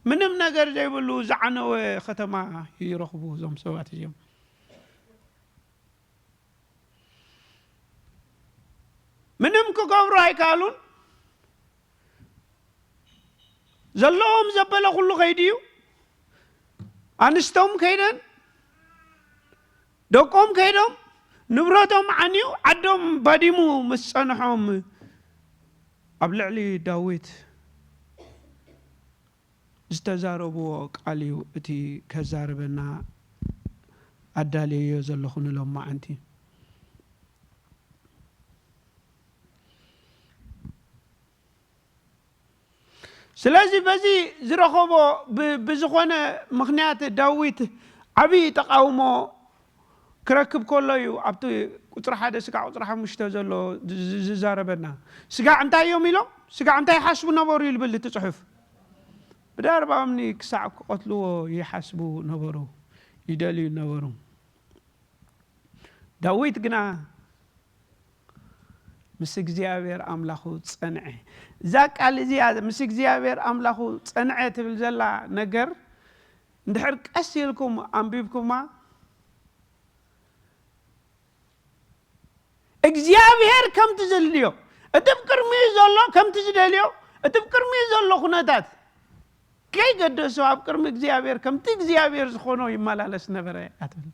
ምንም ነገር ዘይብሉ ዝዓነወ ከተማ ይረኽቡ እዞም ሰባት እዚኦም። ምንም ክገብሩ ኣይከኣሉን። ዘለዎም ዘበለ ኩሉ ከይዱ እዩ። ኣንስቶም ከይደን፣ ደቆም ከይዶም፣ ንብረቶም ዓንዩ፣ ዓዶም ባዲሙ ምስ ጸንሖም፣ ኣብ ልዕሊ ዳዊት ዝተዛረብዎ ቃል እዩ እቲ ከዛርበና ኣዳልየዮ ዘለኹ ንሎማዓንቲ። ስለዚ በዚ ዝረኸቦ ብ-፣ ብዝኾነ ምኽንያት ዳዊት ዓብዪ ተቓውሞ ክረክብ ከሎ እዩ ኣብቲ ቁጽሪ ሓደ ስጋዕ ቁጽሪ ሓሙሽተ ዘሎ ዝ-፣ ዝ-፣ ዝዛረበና። ስጋዕ እንታይ እዮም ኢሎም? ስጋዕ እንታይ ይሓስቡ ነበሩ ይብል እቲ ጽሑፍ። ብዳርባ እምኒ ክሳዕ ክቐትልዎ ይሓስቡ ነበሩ፣ ይደልዩ ነበሩ። ዳዊት ግና ምስ እግዚኣብሔር ኣምላኹ ጸንዐ። እዛ ቃል እዚኣ ምስ እግዚኣብሔር ኣምላኹ ጸንዐ ትብል ዘላ ነገር እንድሕር ቀስ ኢልኩም ኣንቢብኩማ፣ እግዚኣብሔር ከምቲ ዝደልዮ፣ እቲ ብቅድሚኡ ዘሎ ከምቲ ዝደልዮ፣ እቲ ብቅድሚኡ ዘሎ ኩነታት ከይገደሶ ኣብ ቅድሚ እግዚኣብሔር ከምቲ እግዚኣብሔር ዝኾኖ ይመላለስ ነበረ እያ ትብል።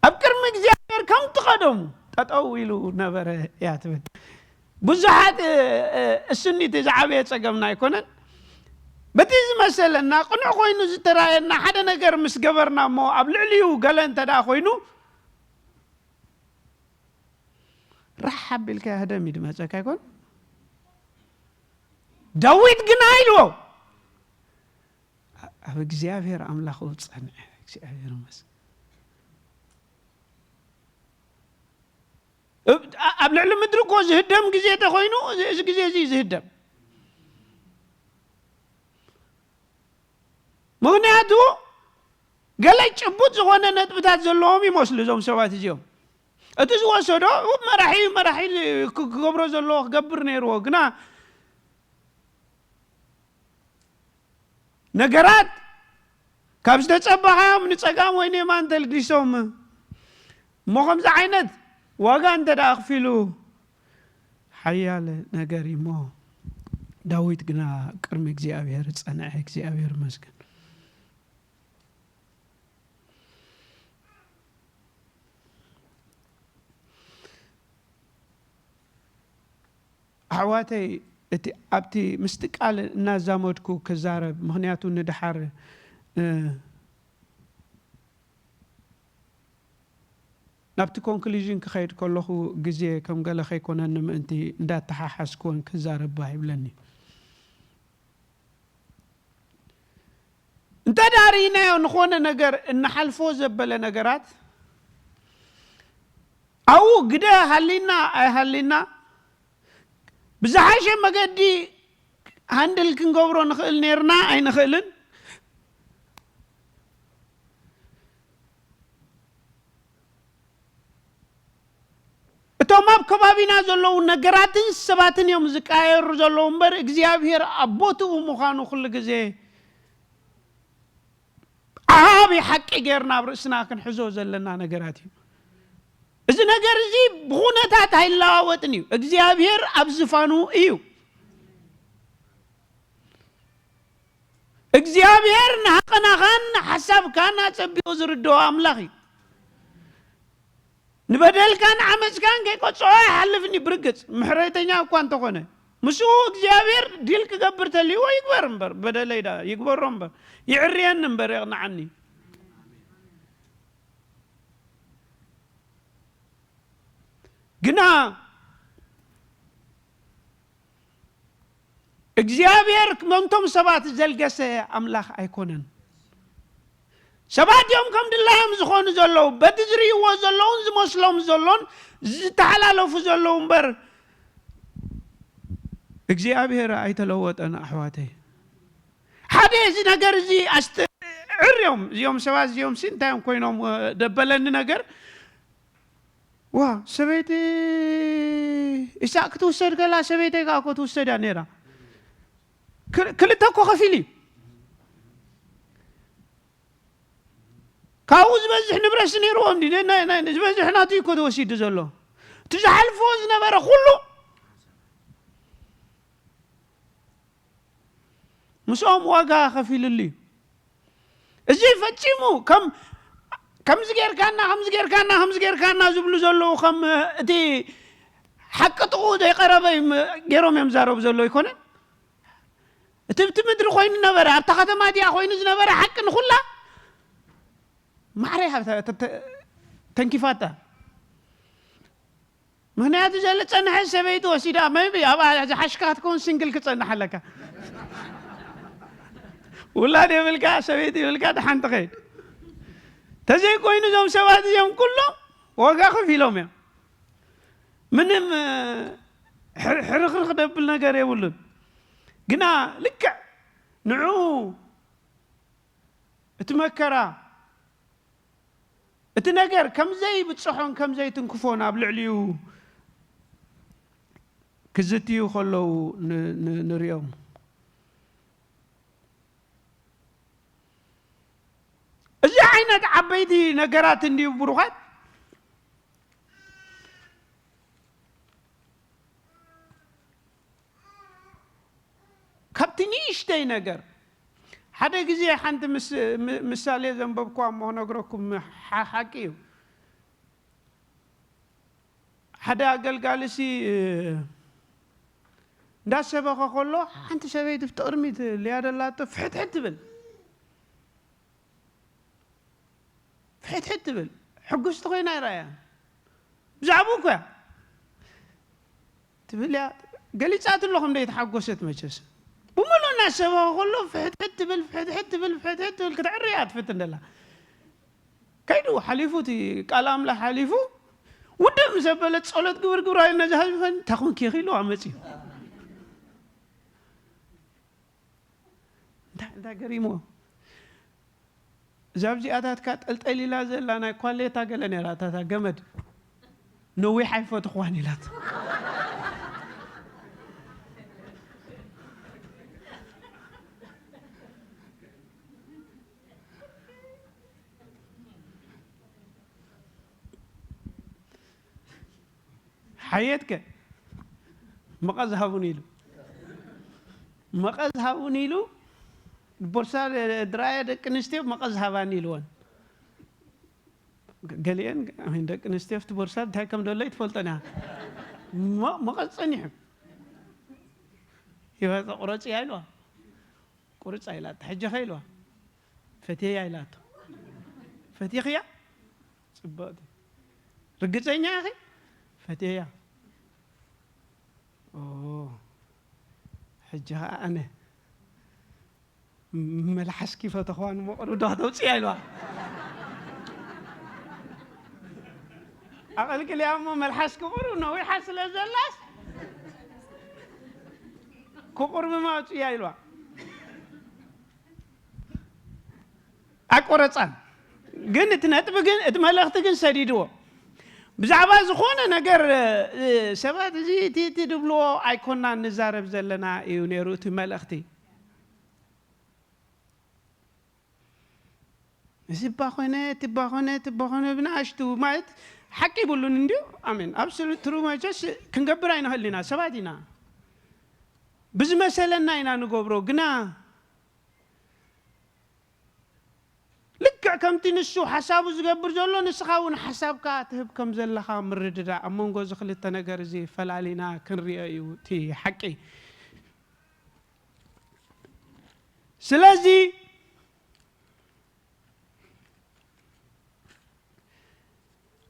ኣብ ቅድሚ እግዚኣብሔር ከምቲ ቀደሙ ጠጠው ኢሉ ነበረ እያ ትብል። ብዙሓት፣ እ፣ እ፣ እሱኒ እቲ ዝዓበየ ጸገምና ኣይኮነን። በቲ ዝመሰለና ቅኑዕ ኮይኑ ዝተራየና ሓደ ነገር ምስ ገበርና እሞ ኣብ ልዕሊኡ ገለ እንተ ደኣ ኮይኑ ራሕ ኣቢልካ ህደም እዩ ድመጸካ ይኮን? ዳዊት ግና ኢልዎ ኣብ እግዚኣብሔር ኣምላኹ ጸንዐ። እግዚኣብሔር ይመስገን። እብ-፣ ኣ-፣ ኣብ ልዕሊ ምድሪ እኮ ዝህደም ግዜ ተኾይኑ፣ እዚ፣ እዚ ግዜ እዚ ዝህደም። ምኽንያቱ፣ ገለ ጭቡጥ ዝኾነ ነጥብታት ዘለዎም ይመስሉ እዞም ሰባት እዚኦም። እቲ ዝወሰዶ፣ መራሒ፣ መራሒ ክ-፣ ክገብሮ ዘለዎ ክገብር ነይርዎ። ግና ነገራት ካብ ዝተጸበኻዮም ንጸጋም ወይ ንየማን ተልጊሶም፣ እሞ ከምዚ ዓይነት ዋጋ እንተ ደኣ ኣኽፊሉ፣ ሓያል ነገር እዩ። እሞ ዳዊት ግና ቅድሚ እግዚኣብሔር ጸንዐ። እግዚኣብሔር ይመስገን። ኣሕዋተይ፣ እቲ ኣብቲ ምስቲ ቃል እናዛመድኩ ክዛረብ፣ ምኽንያቱ ንደሓር፣ እ፣ ናብቲ ኮንክሉዥን ክኸይድ ከለኹ ግዜ ከም ገለ ከይኮነኒ ምእንቲ እንዳተሓሓዝኩ እውን ክዛረብ ባህ ይብለኒ። እንተ ደኣ ርኢናዮ ንኾነ ነገር እንሓልፎ ዘበለ ነገራት ኣብኡ ግደ ሃሊና ኣይሃሊና ብዝሓሸ መገዲ ሃንድል ክንገብሮ ንኽእል ነይርና ኣይንኽእልን። እቶም ኣብ ከባቢና ዘለዉ ነገራትን ሰባትን እዮም ዝቀያየሩ ዘለዉ እምበር እግዚኣብሔር ኣብ ቦትኡ ምዃኑ ኩሉ ግዜ ዓቢ ሓቂ ጌርና ኣብ ርእስና ክንሕዞ ዘለና ነገራት እዩ። እዚ ነገር እዚ ብኹነታት ኣይለዋወጥን እዩ። እግዚኣብሔር ኣብ ዝፋኑ እዩ። እግዚኣብሔር ንሃቐናኻን ንሓሳብካን ኣጸቢቑ ዝርድኦ ኣምላኽ እዩ። ንበደልካን ዓመፅካን ከይቆፅዖ ኣይሓልፍን እዩ። ብርግፅ ምሕረተኛ እኳ እንተኾነ ምስኡ እግዚኣብሔር ዲል ክገብር ተልይዎ ይግበር እምበር፣ በደለይ ዳ ይግበሮ እምበር፣ ይዕርየኒ እምበር የቕንዓኒ። ግና እግዚኣብሔር መንቶም ሰባት ዘልገሰ ኣምላኽ ኣይኮነን። ሰባት እዮም ከም ድላዮም ዝኾኑ ዘለዉ፣ በቲ ዝርእይዎ ዘለዉን ዝመስሎም ዘሎን ዝተሓላለፉ ዘለዉ እምበር እግዚኣብሔር ኣይተለወጠን ኣሕዋተይ። ሓደ እዚ ነገር እዚ ኣስተዕር እዮም እዚኦም ሰባት እዚኦም ሲ እንታይ እዮም ኮይኖም እ፣ ደበለኒ ነገር ዋ ሰበይቲ ኢሳቅ ክትውሰድ ከላ ሰበይተይ ከዓ እኮ ትውሰድ እያ ነይራ። ክል- ክልተ እኮ ከፊል እዩ። ካብኡ ዝበዝሕ ንብረት ነይርዎም ድዩ? ናይ- ናይ- ዝበዝሕ ናቱ እዩ እኮ ተወሲዱ ዘሎ። እቲ ዝሓልፍዎ ዝነበረ ኩሉ ምስኦም ዋጋ ከፊልሉ እዩ። እዚ ፈጺሙ ከም ከምዚ ጌርካና ከምዚ ጌርካና ከምዚ ጌርካና ዝብሉ ዘለዉ ከም እቲ ሓቂ ጥቕኡ ዘይቀረበ እዮም ገይሮም እዮም ዛረቡ ዘለዉ ኣይኮነን። እቲ ብቲ ምድሪ ኮይኑ ነበረ ኣብታ ከተማ እቲኣ ኮይኑ ዝነበረ ሓቂ ንኹላ ማዕረ እያ ተ- ተ- ተ- ተንኪፋታ። ምኽንያቱ ዘለ ጸንሐ ሰበይቲ ወሲዳ መቢ ኣብ ዝሓሽካ ክትከውን ሲንግል ክጸንሕ ኣለካ። ውላድ የብልካ ሰበይቲ የብልካ ደሓን ትኸይድ። ተዘይኮይኑ እዞም ሰባት እዚኦም ኩሎም ዋጋ ከፊሎም እዮም። ምንም እ፣ ሕር- ሕርኽርኽ ደብል ነገር የብሉን። ግና ልክዕ ንዑ እቲ መከራ እቲ ነገር ከም ዘይብጽሖን ከም ዘይትንክፎን ኣብ ልዕሊኡ ክዝትዩ ከለዉ ን- ን- ንሪኦም። እዚ ዓይነት ዓበይቲ ነገራት እንድዩ ብሩኻት። ካብቲ ንእሽተይ ነገር ሓደ ግዜ ሓንቲ ምስ- ም- ምሳሌ ዘንበብኳ እሞ ክነግረኩም ሓ- ሓቂ እዩ። ሓደ ኣገልጋሊ ሲ እንዳሰበኸ ከሎ ሓንቲ ሰበይቲ ብትቕድሚት ልያ ደላቶ ፍሕትሕት ትብል ፍሕትሕት ትብል ሕጉስቲ ኮይና ይረኣያ። ብዛዕባኡ እኮ እያ ትብል እያ ገሊጻትሎ ከም ዘይተሓጎሰት መቸስ ብምሉእ እናሰበኸ ከሎ ፍሕትሕት ትብል ፍሕትሕት ትብል ፍሕትሕት ትብል ክትዕሪ እያ ትፍትን ደላ። ከይዱ ሓሊፉ እቲ ቃል ኣምላኽ ሓሊፉ ውድእ ምስ ኣበለት ጸሎት ግብር ግብር ኣይልና ዝሃዝፈን እንታይ ኮንኪ ኢኺ ኢሉ ኣመጺኡ እንታይ እንታይ ገሪምዎ። እዛ ኣብዚኣታትካ ጠልጠል ኢላ ዘላ ናይ ኳሌታ ገለ ነይራ እታታ ገመድ ነዊሕ ኣይፈትኽዋን ኢላት። ሓየትከ መቐዝ ሃቡን ኢሉ መቐዝ ሃቡን ኢሉ ቦርሳ ድራያ ደቂ ኣንስትዮ መቐዝ ሃባን ኢልወን። ገሊአን ደቂ ኣንስትዮ ኣብቲ ቦርሳ እንታይ ከም ዘሎ ይትፈልጠን እያ። መቐዝ ጸኒሑ ይበፀ ቁረፅያ ኢልዋ። ቁርፃ ኢላታ ሕጂ ኸ ኢልዋ። ፈትየያ ኢላቶ። ፈቲኽያ? ፅብቕቲ። ርግጸኛ ኢኺ? ፈትየያ። ኦ፣ ሕጂ ኸኣ ኣነ፣ "መልሓስኪ ፈተኽዋ ንመቐሉ ዶ ከተውጽእያ?" ኢልዋ። ኣቐልቅልያ እሞ፣ "መልሓስኪ ቁሩብ ነዊሓ ስለ ዘላስ፣ ክቑርብማ ኣውጽእያ" ኢልዋ። ኣቆረጻን። ግን እቲ ነጥቢ ግን፣ እቲ መልእኽቲ ግን ሰዲድዎ። ብዛዕባ ዝኾነ ነገር፣ እ፣ ሰባት እዚ እቲ፣ እቲ ድብልዎ ኣይኮናን ንዛረብ ዘለና እዩ ነይሩ እቲ መልእኽቲ። እዚ እባ ኾነ፣ እቲ እባ ኾነ፣ እቲ እባ ኾነ ብንኣሽቱ ማለት ሓቂ ይብሉን እንድዩ። ኣሜን። ኣብሶሉት ትሩ መቸስ ክንገብር ኣይንኽእል ኢና፣ ሰባት ኢና። ብዝመሰለና ኢና ንገብሮ፣ ግና ልክዕ ከምቲ ንሱ ሓሳቡ ዝገብር ዘሎ፣ ንስኻ እውን ሓሳብካ ትህብ ከም ዘለኻ ምርድዳእ፣ ኣብ መንጎ እዚ ክልተ ነገር እዚ ፈላሊና ክንሪኦ እዩ እቲ ሓቂ። ስለዚ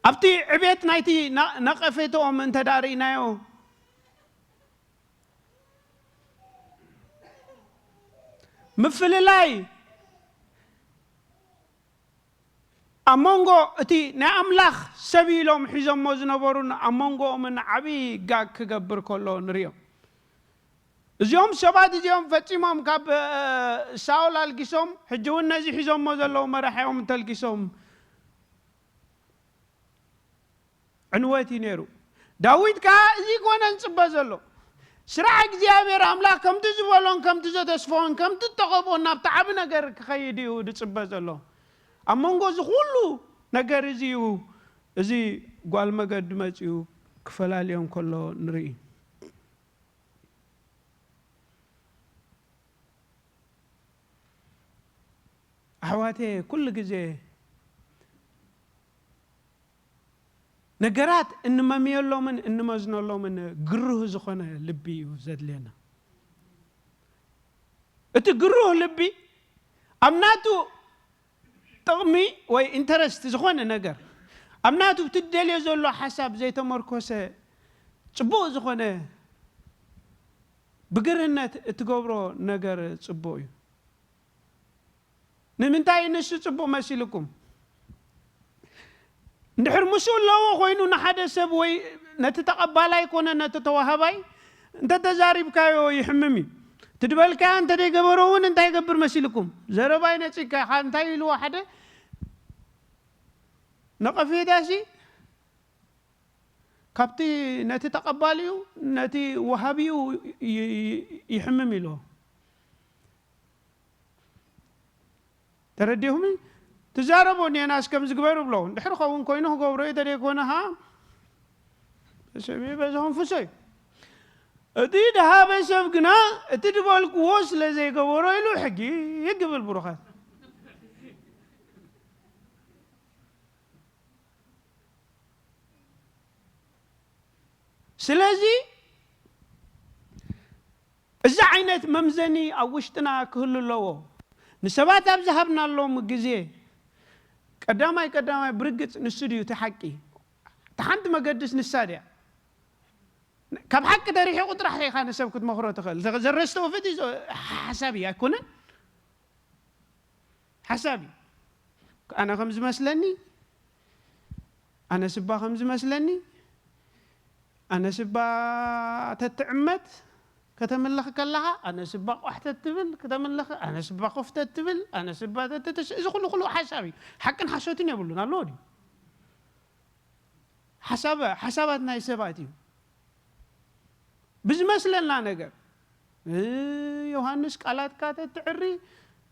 ኣብቲ ዕቤት ናይቲ ነ-፣ ነቐፌትኦም እንተ ደኣ ርኢናዮ፣ ምፍልላይ ኣብ መንጎ እቲ ናይ ኣምላኽ ሰብ ኢሎም ሒዞሞ ዝነበሩን ኣብ መንጎኦምን ዓብዪ ጋግ ክገብር ከሎ ንርእዮም። እዚኦም ሰባት እዚኦም ፈጺሞም ካብ፣ እ፣ ሳኦል ኣልጊሶም፣ ሕጂ እውን ነዚ ሒዞሞ ዘለዉ መራሒኦም እንተልጊሶም፣ ዕንወት እዩ ነይሩ። ዳዊት ከኣ እዚ ኮነ ዝጽበ ዘሎ። ስራሕ እግዚኣብሔር ኣምላኽ ከምቲ ዝበሎን ከምቲ ዘተስፈዎን ከምቲ እተቐብኦን ናብቲ ዓቢ ነገር ክኸይድ እዩ ዝጽበ ዘሎ። ኣብ መንጎ እዚ ኩሉ ነገር እዚ እዩ፣ እዚ ጓል መገዲ መጺኡ ክፈላልዮም ከሎ ንርኢ። ኣሕዋተየ፣ ኩሉ ግዜ ነገራት እንመምየሎምን እንመዝነሎምን ግሩህ ዝኾነ ልቢ እዩ ዘድልየና። እቲ ግሩህ ልቢ ኣብ ናቱ ጥቕሚ ወይ ኢንተረስት ዝኾነ ነገር፣ ኣብ ናቱ እትደልዮ ዘሎ ሓሳብ ዘይተመርኮሰ ጽቡቕ ዝኾነ ብግርህነት እትገብሮ ነገር ጽቡቕ እዩ። ንምንታይ ንሱ ጽቡቕ መሲልኩም? እንድሕር ምስኡ ኣለዎ ኮይኑ ንሓደ ሰብ ወይ ነቲ ተቐባላይ ኮነ ነቲ ተዋሃባይ እንተ ተዛሪብካዮ ይሕምም እዩ። እቲ ድበልካዮ እንተ ደይገበሮ እውን እንታይ ይገብር መሲልኩም? ዘረባይ ነጺግካ ኢኻ። እንታይ ኢልዎ ሓደ ነቐፌታሲ ካብቲ ነቲ ተቐባሊኡ ነቲ ወሃቢኡ ይ-፣ ይ-፣ ይሕምም ኢልዎ። ተረዲኹም? ትዛረቦ እኒአናስ ከምዚ ግበር እብሎ። እንድሕር ኸውን ኮይኑ ክገብሮ እዩ፣ ተደይኮነ ኸዓ ሰብ እዩ፣ በዚ ከንፍሶ እዩ። እቲ ድሃበ ሰብ ግና እቲ ድበልክዎ ስለ ዘይገበሮ ኢሉ ሕጊ ይግብል ብሩኻት። ስለዚ እዚ ዓይነት መምዘኒ ኣብ ውሽጥና ክህሉ ኣለዎ። ንሰባት ኣብ ዝሃብናሎም ግዜ ቀዳማይ ቀዳማይ ብርግጽ ንሱ ድዩ እቲ ሓቂ? እታ ሓንቲ መገድስ ንሳ ድያ? ካብ ሓቂ ተርሒቑ ጥራሕ ኢኻ ንሰብ ክትመኽሮ ትኽእል። ዘረስተው ፍቲ ሓሳብ እዩ ኣይኮነን? ሓሳብ እዩ። ኣነ ከም ዝመስለኒ፣ ኣነ ስባ ከም ዝመስለኒ፣ ኣነ ስባ ተትዕመት ከተምልኽ ከለኻ፣ ኣነ ስባ ቋሕ ተትብል ከተምልኽ፣ ኣነ ስባ ኮፍ ተትብል፣ ኣነ ስባ ተትትሽ-፣ እዚ ኩሉ ኩሉ ሓሳብ እዩ። ሓቅን ሓሶትን የብሉን። ኣለዎ ድዩ? ሓሳብ፣ ሓሳባት ናይ ሰባት እዩ። ብዝመስለና ነገር፣ እ፣ ዮሃንስ ቃላትካ ተትዕሪ፣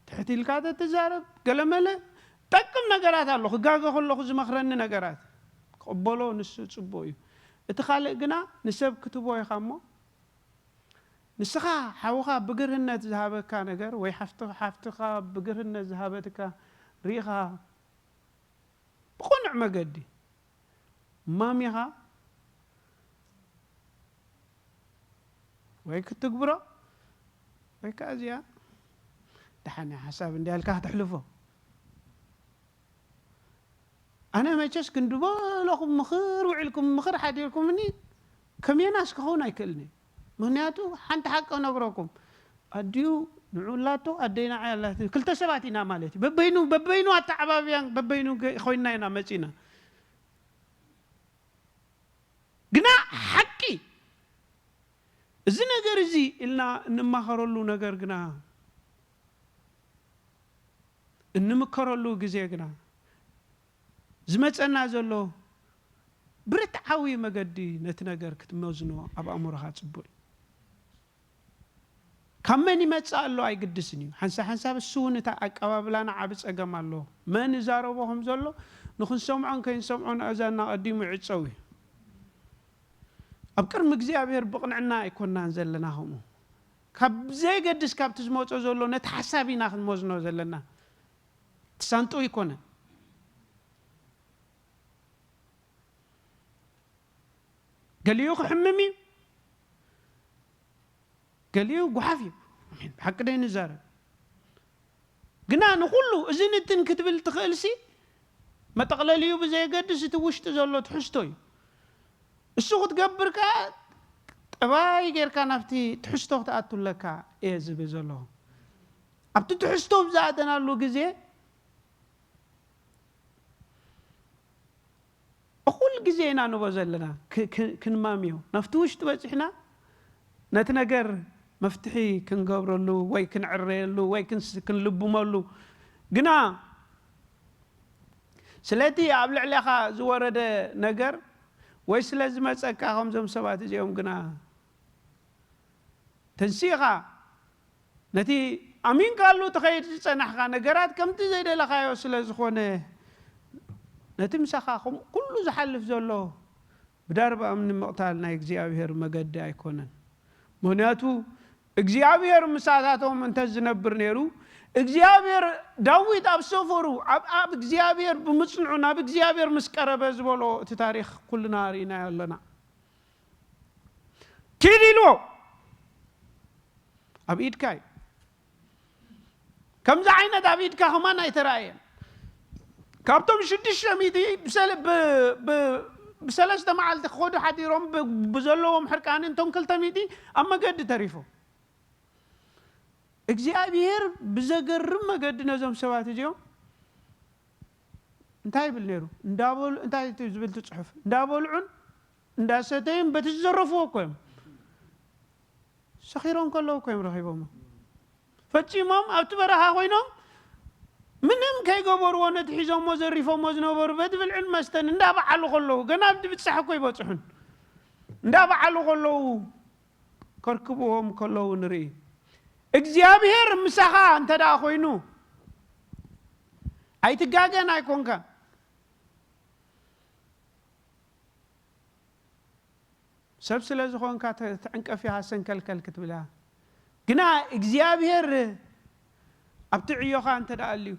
ትሕት ኢልካ ተትዛረብ፣ ገለመለ ጠቅም ነገራት ኣሎ። ክጋገ ከለኹ ዝመኽረኒ ነገራት ክቕበሎ ንሱ ጽቡቕ እዩ። እቲ ካልእ ግና ንሰብ ክትቦ ኢኻ እሞ፣ ንስኻ ሓውኻ ብግርህነት ዝሃበካ ነገር ወይ ሓፍት-፣ ሓፍትኻ ብግርህነት ዝሃበትካ ርኢኻ ብቕኑዕ መገዲ ማሚኻ ወይ ክትግብሮ ወይ ከኣ እዚኣ ደሓን እያ ሓሳብ እንድያ ኢልካ ክተሕልፎ። ኣነ መቸስ ክንዲ በለኹም ምኽር ውዒልኩም ምኽር ሓዲርኩምኒ ከመየናስ ክኸውን ኣይክእልን እየ። ምኽንያቱ ሓንቲ ሓቂ እነግረኩም፣ ኣዲኡ ንዑ ኣላቶ ኣደይ ንዓይ ኣላት፣ ክልተ ሰባት ኢና ማለት እዩ። በበይኑ በበይኑ ኣተዓባብያን በበይኑ ገ- ኮይንና ኢና መጺና። ግና ሓቂ እዚ ነገር እዚ ኢልና እንማኸረሉ ነገር ግና እንምከረሉ ግዜ ግና ዝመጸና ዘሎ ብርትዓዊ መገዲ ነቲ ነገር ክትመዝኖ ኣብ ኣእምሮኻ ጽቡቕ እዩ። ካብ መን ይመጽእ ኣሎ ኣይግድስን እዩ። ሓንሳብ ሓንሳብ እሱ እውን እታ ኣቀባብላና ዓቢ ጸገም ኣሎ። መን ይዛረቦ ከም ዘሎ ንኽንሰምዖን ከይንሰምዖን ኣእዛንና ቀዲሙ ይዕጸው እዩ። ኣብ ቅድሚ እግዚኣብሔር ብቕንዕና ኣይኮንናን ዘለና። ከምኡ ካብ ዘይገድስ ካብቲ ዝመጾ ዘሎ ነቲ ሓሳብ ኢና ክንመዝኖ ዘለና። ትሳንጡ ኣይኮነን። ገሊኡ ክሕምም እዩ፣ ገሊኡ ጓሓፍ እዩ። ኣሜን። ብሓቂ ደይ ንዛረብ። ግና ንኹሉ እዚ ንትን ክትብል ትኽእልሲ መጠቕለሊኡ ብዘየገድስ እቲ ውሽጢ ዘሎ ትሕዝቶ እዩ። እሱ ክትገብር ከኣ ጠባይ ጌርካ ናብቲ ትሕዝቶ ክትኣቱ ኣለካ እየ ዝብል ዘለኹ። ኣብቲ ትሕዝቶ ብዝኣተናሉ ግዜ እኹል ግዜ ኢና ንቦ ዘለና ክ- ክ- ክንማምዮ ናብቲ ውሽጢ በፂሕና ነቲ ነገር መፍትሒ ክንገብረሉ ወይ ክንዕረየሉ ወይ ክንስ- ክንልብመሉ ግና ስለቲ ኣብ ልዕሌኻ ዝወረደ ነገር ወይ ስለ ዝመፀካ ከምዞም ሰባት እዚኦም ግና ተንሲኻ ነቲ ኣሚንካሉ ትኸይድ ዝጸናሕካ ነገራት ከምቲ ዘይደለኻዮ ስለ ዝኾነ ነቲ ምሳኻ ከም ኩሉ ዝሓልፍ ዘሎ ብዳርባ እምኒ ምቕታል ናይ እግዚኣብሔር መገዲ ኣይኮነን። ምኽንያቱ እግዚኣብሔር ምሳታቶም እንተ ዝነብር ነይሩ እግዚኣብሔር ዳዊት ኣብ ሰፈሩ ኣብ ኣብ እግዚኣብሔር ብምጽንዑ ናብ እግዚኣብሔር ምስ ቀረበ ዝበሎ እቲ ታሪኽ ኩልና ርኢናዮ ኣለና። ኪድ ኢልዎ ኣብ ኢድካ እዩ። ከምዚ ዓይነት ኣብ ኢድካ ከማን ኣይተራእየን። ካብቶም ሽዱሽተ ሚእቲ ብሰለ- ብ- ብ- ብሰለስተ መዓልቲ ክኸዱ ሓዲሮም ብ- ብዘለዎም ሕርቃንን እቶም ክልተ ሚእቲ ኣብ መገዲ ተሪፎም። እግዚኣብሔር ብዘገርም መገዲ ነዞም ሰባት እዚኦም እንታይ ይብል ነይሩ? እንዳበሉ እንታይ እቲ ዝብል እቲ ጽሑፍ እንዳበልዑን እንዳሰተዩን በቲ ዝዘረፍዎ እኮ እዮም ሰኺሮም ከለዉ እኮ እዮም ረኺቦሞ። ፈጺሞም ኣብቲ በረኻ ኮይኖም ምንም ከይገበርዎ ነቲ ሒዞሞ ዘሪፎሞ ዝነበሩ በቲ ብልዕን መስተን እንዳበዓሉ ከለዉ ገና ኣብቲ ብጻሕ እኮ ይበጽሑን እንዳበዓሉ ከለዉ ከርክብዎም ከለዉ ንርኢ። እግዚኣብሔር ምሳኻ እንተ ደኣ ኮይኑ ኣይትጋገን ኣይኮንካ። ሰብ ስለ ዝኾንካ ተ- ትዕንቀፍ ኢኻ ሰንከልከል ክትብላ ግና እግዚኣብሔር ኣብቲ ዕዮኻ እንተ ደኣ ኣልዩ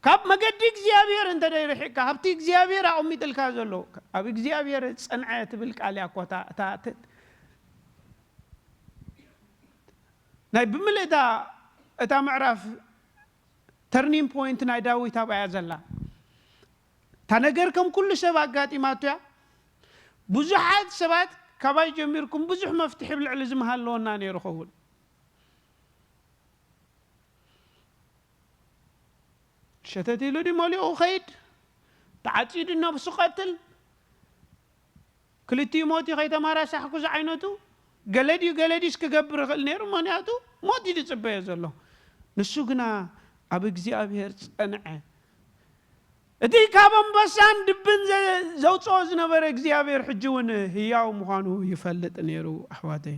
ካብ መገዲ እግዚኣብሔር እንተ ደይርሒቕካ ካብቲ እግዚኣብሔር ኣቐሚጥልካ ዘሎ ኣብ እግዚኣብሔር ጸንዐ ትብል ቃል እያ እኮ እታ- እታ- ት- ናይ ብምልእታ እታ ምዕራፍ ተርኒን ፖይንት ናይ ዳዊት ኣብኣያ ዘላ እታ ነገር ከም ኩሉ ሰብ ኣጋጢማቶ እያ። ብዙሓት ሰባት ካባይ ጀሚርኩም ብዙሕ መፍትሒ ብልዕሊ ዝመሃለወና ነይሩ ኸውን ሸተት ኢሉ ድዩ መሊኡ ኸይድ ተዓፂዱ ነብሱ ቀትል ክልቲኡ ሞት እዩ ከይተማራሳሕኩ ዝዓይነቱ ገለ ድዩ ገለ ድዩስ ክገብር ይኽእል ነይሩ ምኽንያቱ ሞት እዩ ዝፅበዮ ዘሎ ንሱ ግና ኣብ እግዚኣብሔር ፀንዐ እቲ ካብ ኣንበሳን ድብን ዘ- ዘውፅኦ ዝነበረ እግዚኣብሔር ሕጂ እውን ህያው ምዃኑ ይፈልጥ ነይሩ ኣሕዋተይ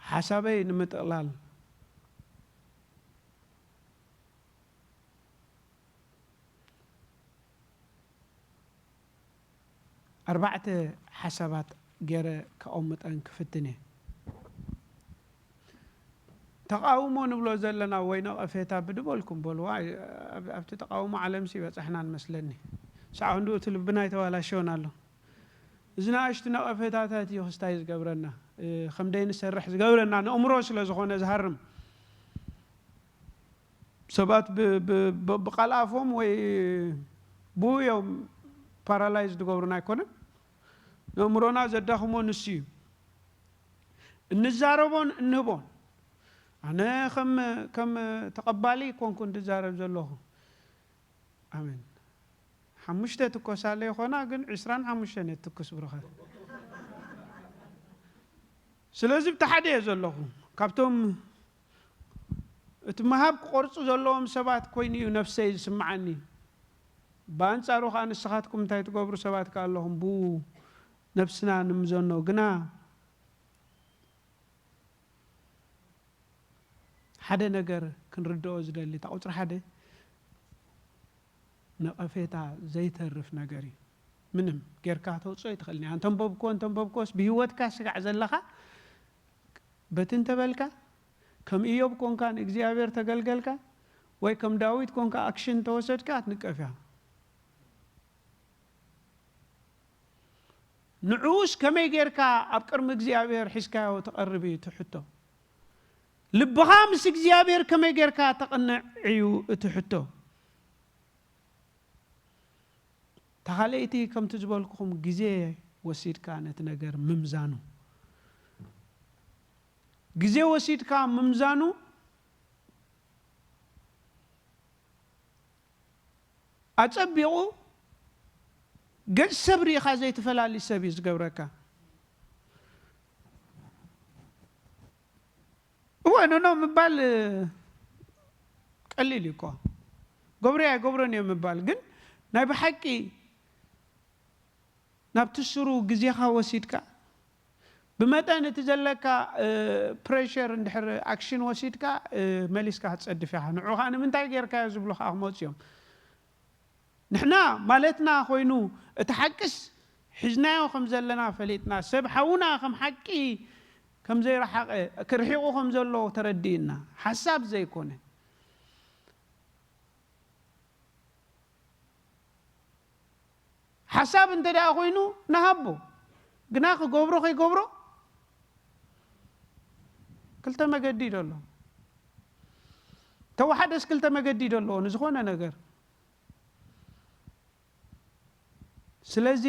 ሓሳበይ ንምጥቕላል ኣርባዕተ ሓሳባት ገይረ ከቐምጠን ክፍትን እየ። ተቓውሞ ንብሎ ዘለና ወይ ነቐፌታ ብድበልኩም በልዋ። ኣብ-፣ ኣብቲ ተቓውሞ ዓለምሲ ይበጻሕና ንመስለኒ። ሳዕ ክንዱ እቲ ልብና ይተባላሸወን ኣሎ። እዚ ንኣሽቱ ነቐፌታታት እዩ ክስታይ ዝገብረና፣ እ፣ ከም ደይንሰርሕ ዝገብረና፣ ንእምሮ ስለ ዝኾነ ዝሃርም። ሰባት ብ-፣ ብ-፣ ብ-፣ ብቃል ኣፎም ወይ ብኡ እዮም ፓራላይዝ ዝገብሩና ኣይኮነን። ንእምሮና ዘዳኽሞ ንሱ እዩ። እንዛረቦን እንህቦን። ኣነ ከም፣ ከም ተቐባሊ ኮንኩ እንድዛረብ ዘለኹ። ኣሜን። ሓሙሽተ ትኮሳለ ይኾና፣ ግን ዕስራን ሓሙሽተን እየ ትኩስ ብሩኸ። ስለዚ ብቲ ሓደ እየ ዘለኹ። ካብቶም እቲ ምሃብ ክቆርጹ ዘለዎም ሰባት ኮይኑ እዩ ነፍሰይ ዝስምዓኒ። ብኣንጻሩ ከኣ ንስኻትኩም እንታይ ትገብሩ ሰባት ከኣ ኣለኹም፣ ብኡ ነፍስና ንምዘኖ። ግና ሓደ ነገር ክንርድኦ ዝደሊ፣ እታ ቁጽሪ ሓደ ነቐፌታ ዘይተርፍ ነገር እዩ። ምንም ጌርካ ተውጽኦ ኣይትኽእልን እያ። እንተንበብክዎ፣ እንተንበብክዎስ ብህይወትካ ስጋዕ ዘለኻ በቲ እንተበልካ፣ ከም ኢዮብ ኮንካ ንእግዚኣብሔር ተገልገልካ፣ ወይ ከም ዳዊት ኮንካ ኣክሽን ተወሰድካ፣ ኣትንቀፍ እያ። ንዕኡስ ከመይ ጌርካ ኣብ ቅድሚ እግዚኣብሔር ሒዝካዮ ትቐርብ እዩ እቲ ሕቶ። ልብኻ ምስ እግዚኣብሔር ከመይ ጌርካ ተቕንዕ እዩ እቲ ሕቶ። ተኻለይቲ ከምቲ ዝበልኩኹም ግዜ ወሲድካ ነቲ ነገር ምምዛኑ። ግዜ ወሲድካ ምምዛኑ ኣጸቢቑ ገጽ ሰብ ርኢኻ ዘይትፈላሊ ሰብ እዩ ዝገብረካ። እወ፣ ኖ፣ ኖ ምባል፣ እ፣ ቀሊል እዩ እኮ። ገብረዮ ኣይገብሮን እየ ምባል፣ ግን ናይ ብሓቂ ናብቲ ስሩ ግዜኻ ወሲድካ፣ ብመጠን እቲ ዘለካ፣ እ፣ ፕሬሸር እንድሕር ኣክሽን ወሲድካ፣ እ፣ መሊስካ ክትጸድፍ ኢኻ። ንዑ ኸኣ ንምንታይ ጌርካዮ ዝብሉ ኸኣ ክመጹ እዮም። ንሕና ማለትና ኮይኑ፣ እቲ ሓቅስ ሒዝናዮ ከም ዘለና ፈሊጥና፣ ሰብ ሓውና ከም ሓቂ ከም ዘይረሓቐ፣ ክርሒቑ ከም ዘሎ ተረዲእና፣ ሓሳብ ዘይኮነ። ሓሳብ እንተ ደኣ ኮይኑ ንሃቦ፣ ግና ክገብሮ ከይገብሮ ክልተ መገዲ እዩ ዘሎ። ተወሓደስ ክልተ መገዲ እዩ ዘለዎ ንዝኾነ ነገር። ስለዚ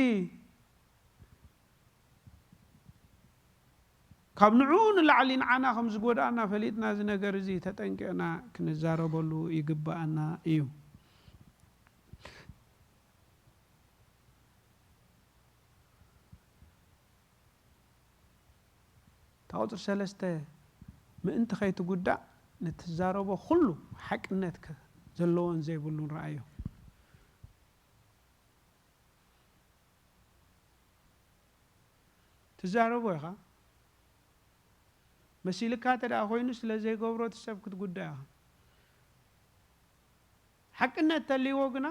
ካብ ንዕኡ ንላዕሊ ንዓና ከም ዝጎድኣና ፈሊጥና፣ እዚ ነገር እዚ ተጠንቂቕና ክንዛረበሉ ይግብኣና እዩ። እታ ቁጽሪ ሰለስተ፣ ምእንቲ ከይትጉዳእ ንትዛረቦ ኩሉ ሓቅነት ከ-፣ ዘለዎን ዘይብሉን ረኣዮ። ትዛረቦ ኢኻ። መሲልካ እንተ ደኣ ኮይኑ፣ ስለ ዘይገብሮ እቲ ሰብ ክትጉዳእ ኢኻ። ሓቅነት ተልይዎ ግና፣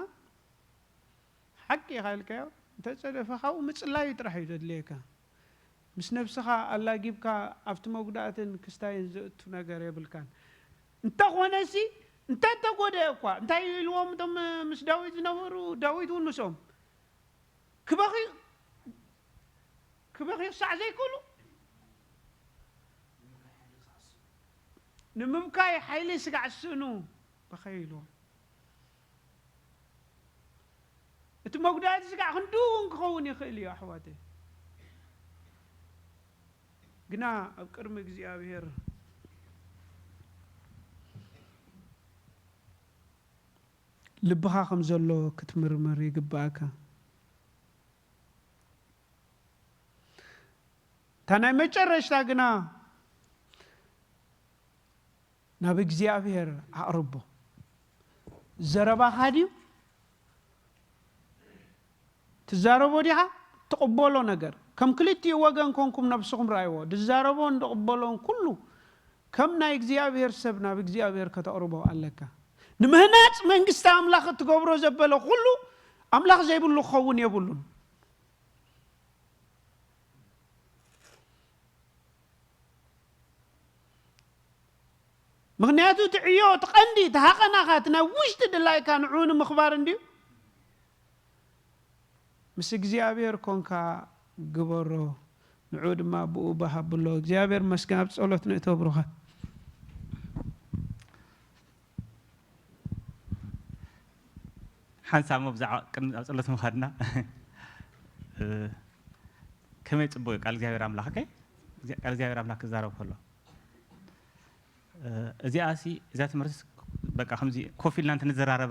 ሓቂ ኢኻ ኢልካዮ፣ እንተጸደፈ ካብኡ ምጽላዩ ጥራሕ እዩ ዘድልየካ። ምስ ነብስኻ ኣላጊብካ ኣብቲ መጉዳእትን ክስታይን ዘእቱ ነገር የብልካን። እንተኾነሲ፣ እንተ ተጎደአ እኳ፣ እንታይ እዩ ኢልዎም እቶም ምስ ዳዊት ዝነበሩ? ዳዊት እውን ምስኦም ክበኽዩ፣ ክበኽዩ ክሳዕ ዘይክእሉ፣ ንምብካይ ሓይሊ ስጋዕ ስእኑ በኸዩ ኢልዎም። እቲ መጉዳእቲ ስጋዕ ክንድኡ እውን ክኸውን ይኽእል እዩ ኣሕዋተይ። ግና ኣብ ቅድሚ እግዚኣብሔር ልብኻ ከም ዘሎ ክትምርምር ይግብኣካ። እታ ናይ መጨረሽታ ግና ናብ እግዚኣብሔር ኣቕርቦ። ዘረባኻ ድዩ? ትዛረቦ ዲኻ? ትቕበሎ ነገር። ከም ክልቲኡ ወገን ኮንኩም ነብስኹም ረኣይዎ። ዝዛረቦን ዝቕበሎን ኩሉ ከም ናይ እግዚኣብሔር ሰብ ናብ እግዚኣብሔር ከተቕርቦ ኣለካ። ንምህናጽ መንግስቲ ኣምላኽ እትገብሮ ዘበለ ኩሉ ኣምላኽ ዘይብሉ ክኸውን የብሉን። ምኽንያቱ እቲ ዕዮ፣ እቲ ቀንዲ፣ እቲ ሃቐናኻ፣ እቲ ናይ ውሽጢ ድላይካ ንዕኡ ንምኽባር እንድዩ። ምስ እግዚኣብሔር ኮንካ ግበሮ፣ ንዕኡ ድማ ብኡ ባህ ኣብሎ። እግዚኣብሔር መስገን። ኣብ ጸሎት ንእቶ ብሩኻት። ሓንሳብ ሞ ብዛዕባ ቅድሚ ኣብ ጸሎት ምኻድና እ፣ ከመይ ጽቡቅ እዩ ቃል እግዚኣብሔር ኣምላኽ። ኦኬ፣ ቃል እግዚኣብሔር ኣምላኽ ክዛረብ ከሎ እ፣ እዚኣ ሲ እዛ ትምህርቲ በቃ ከምዚ ኮፍ ኢልና እንተንዘራረበ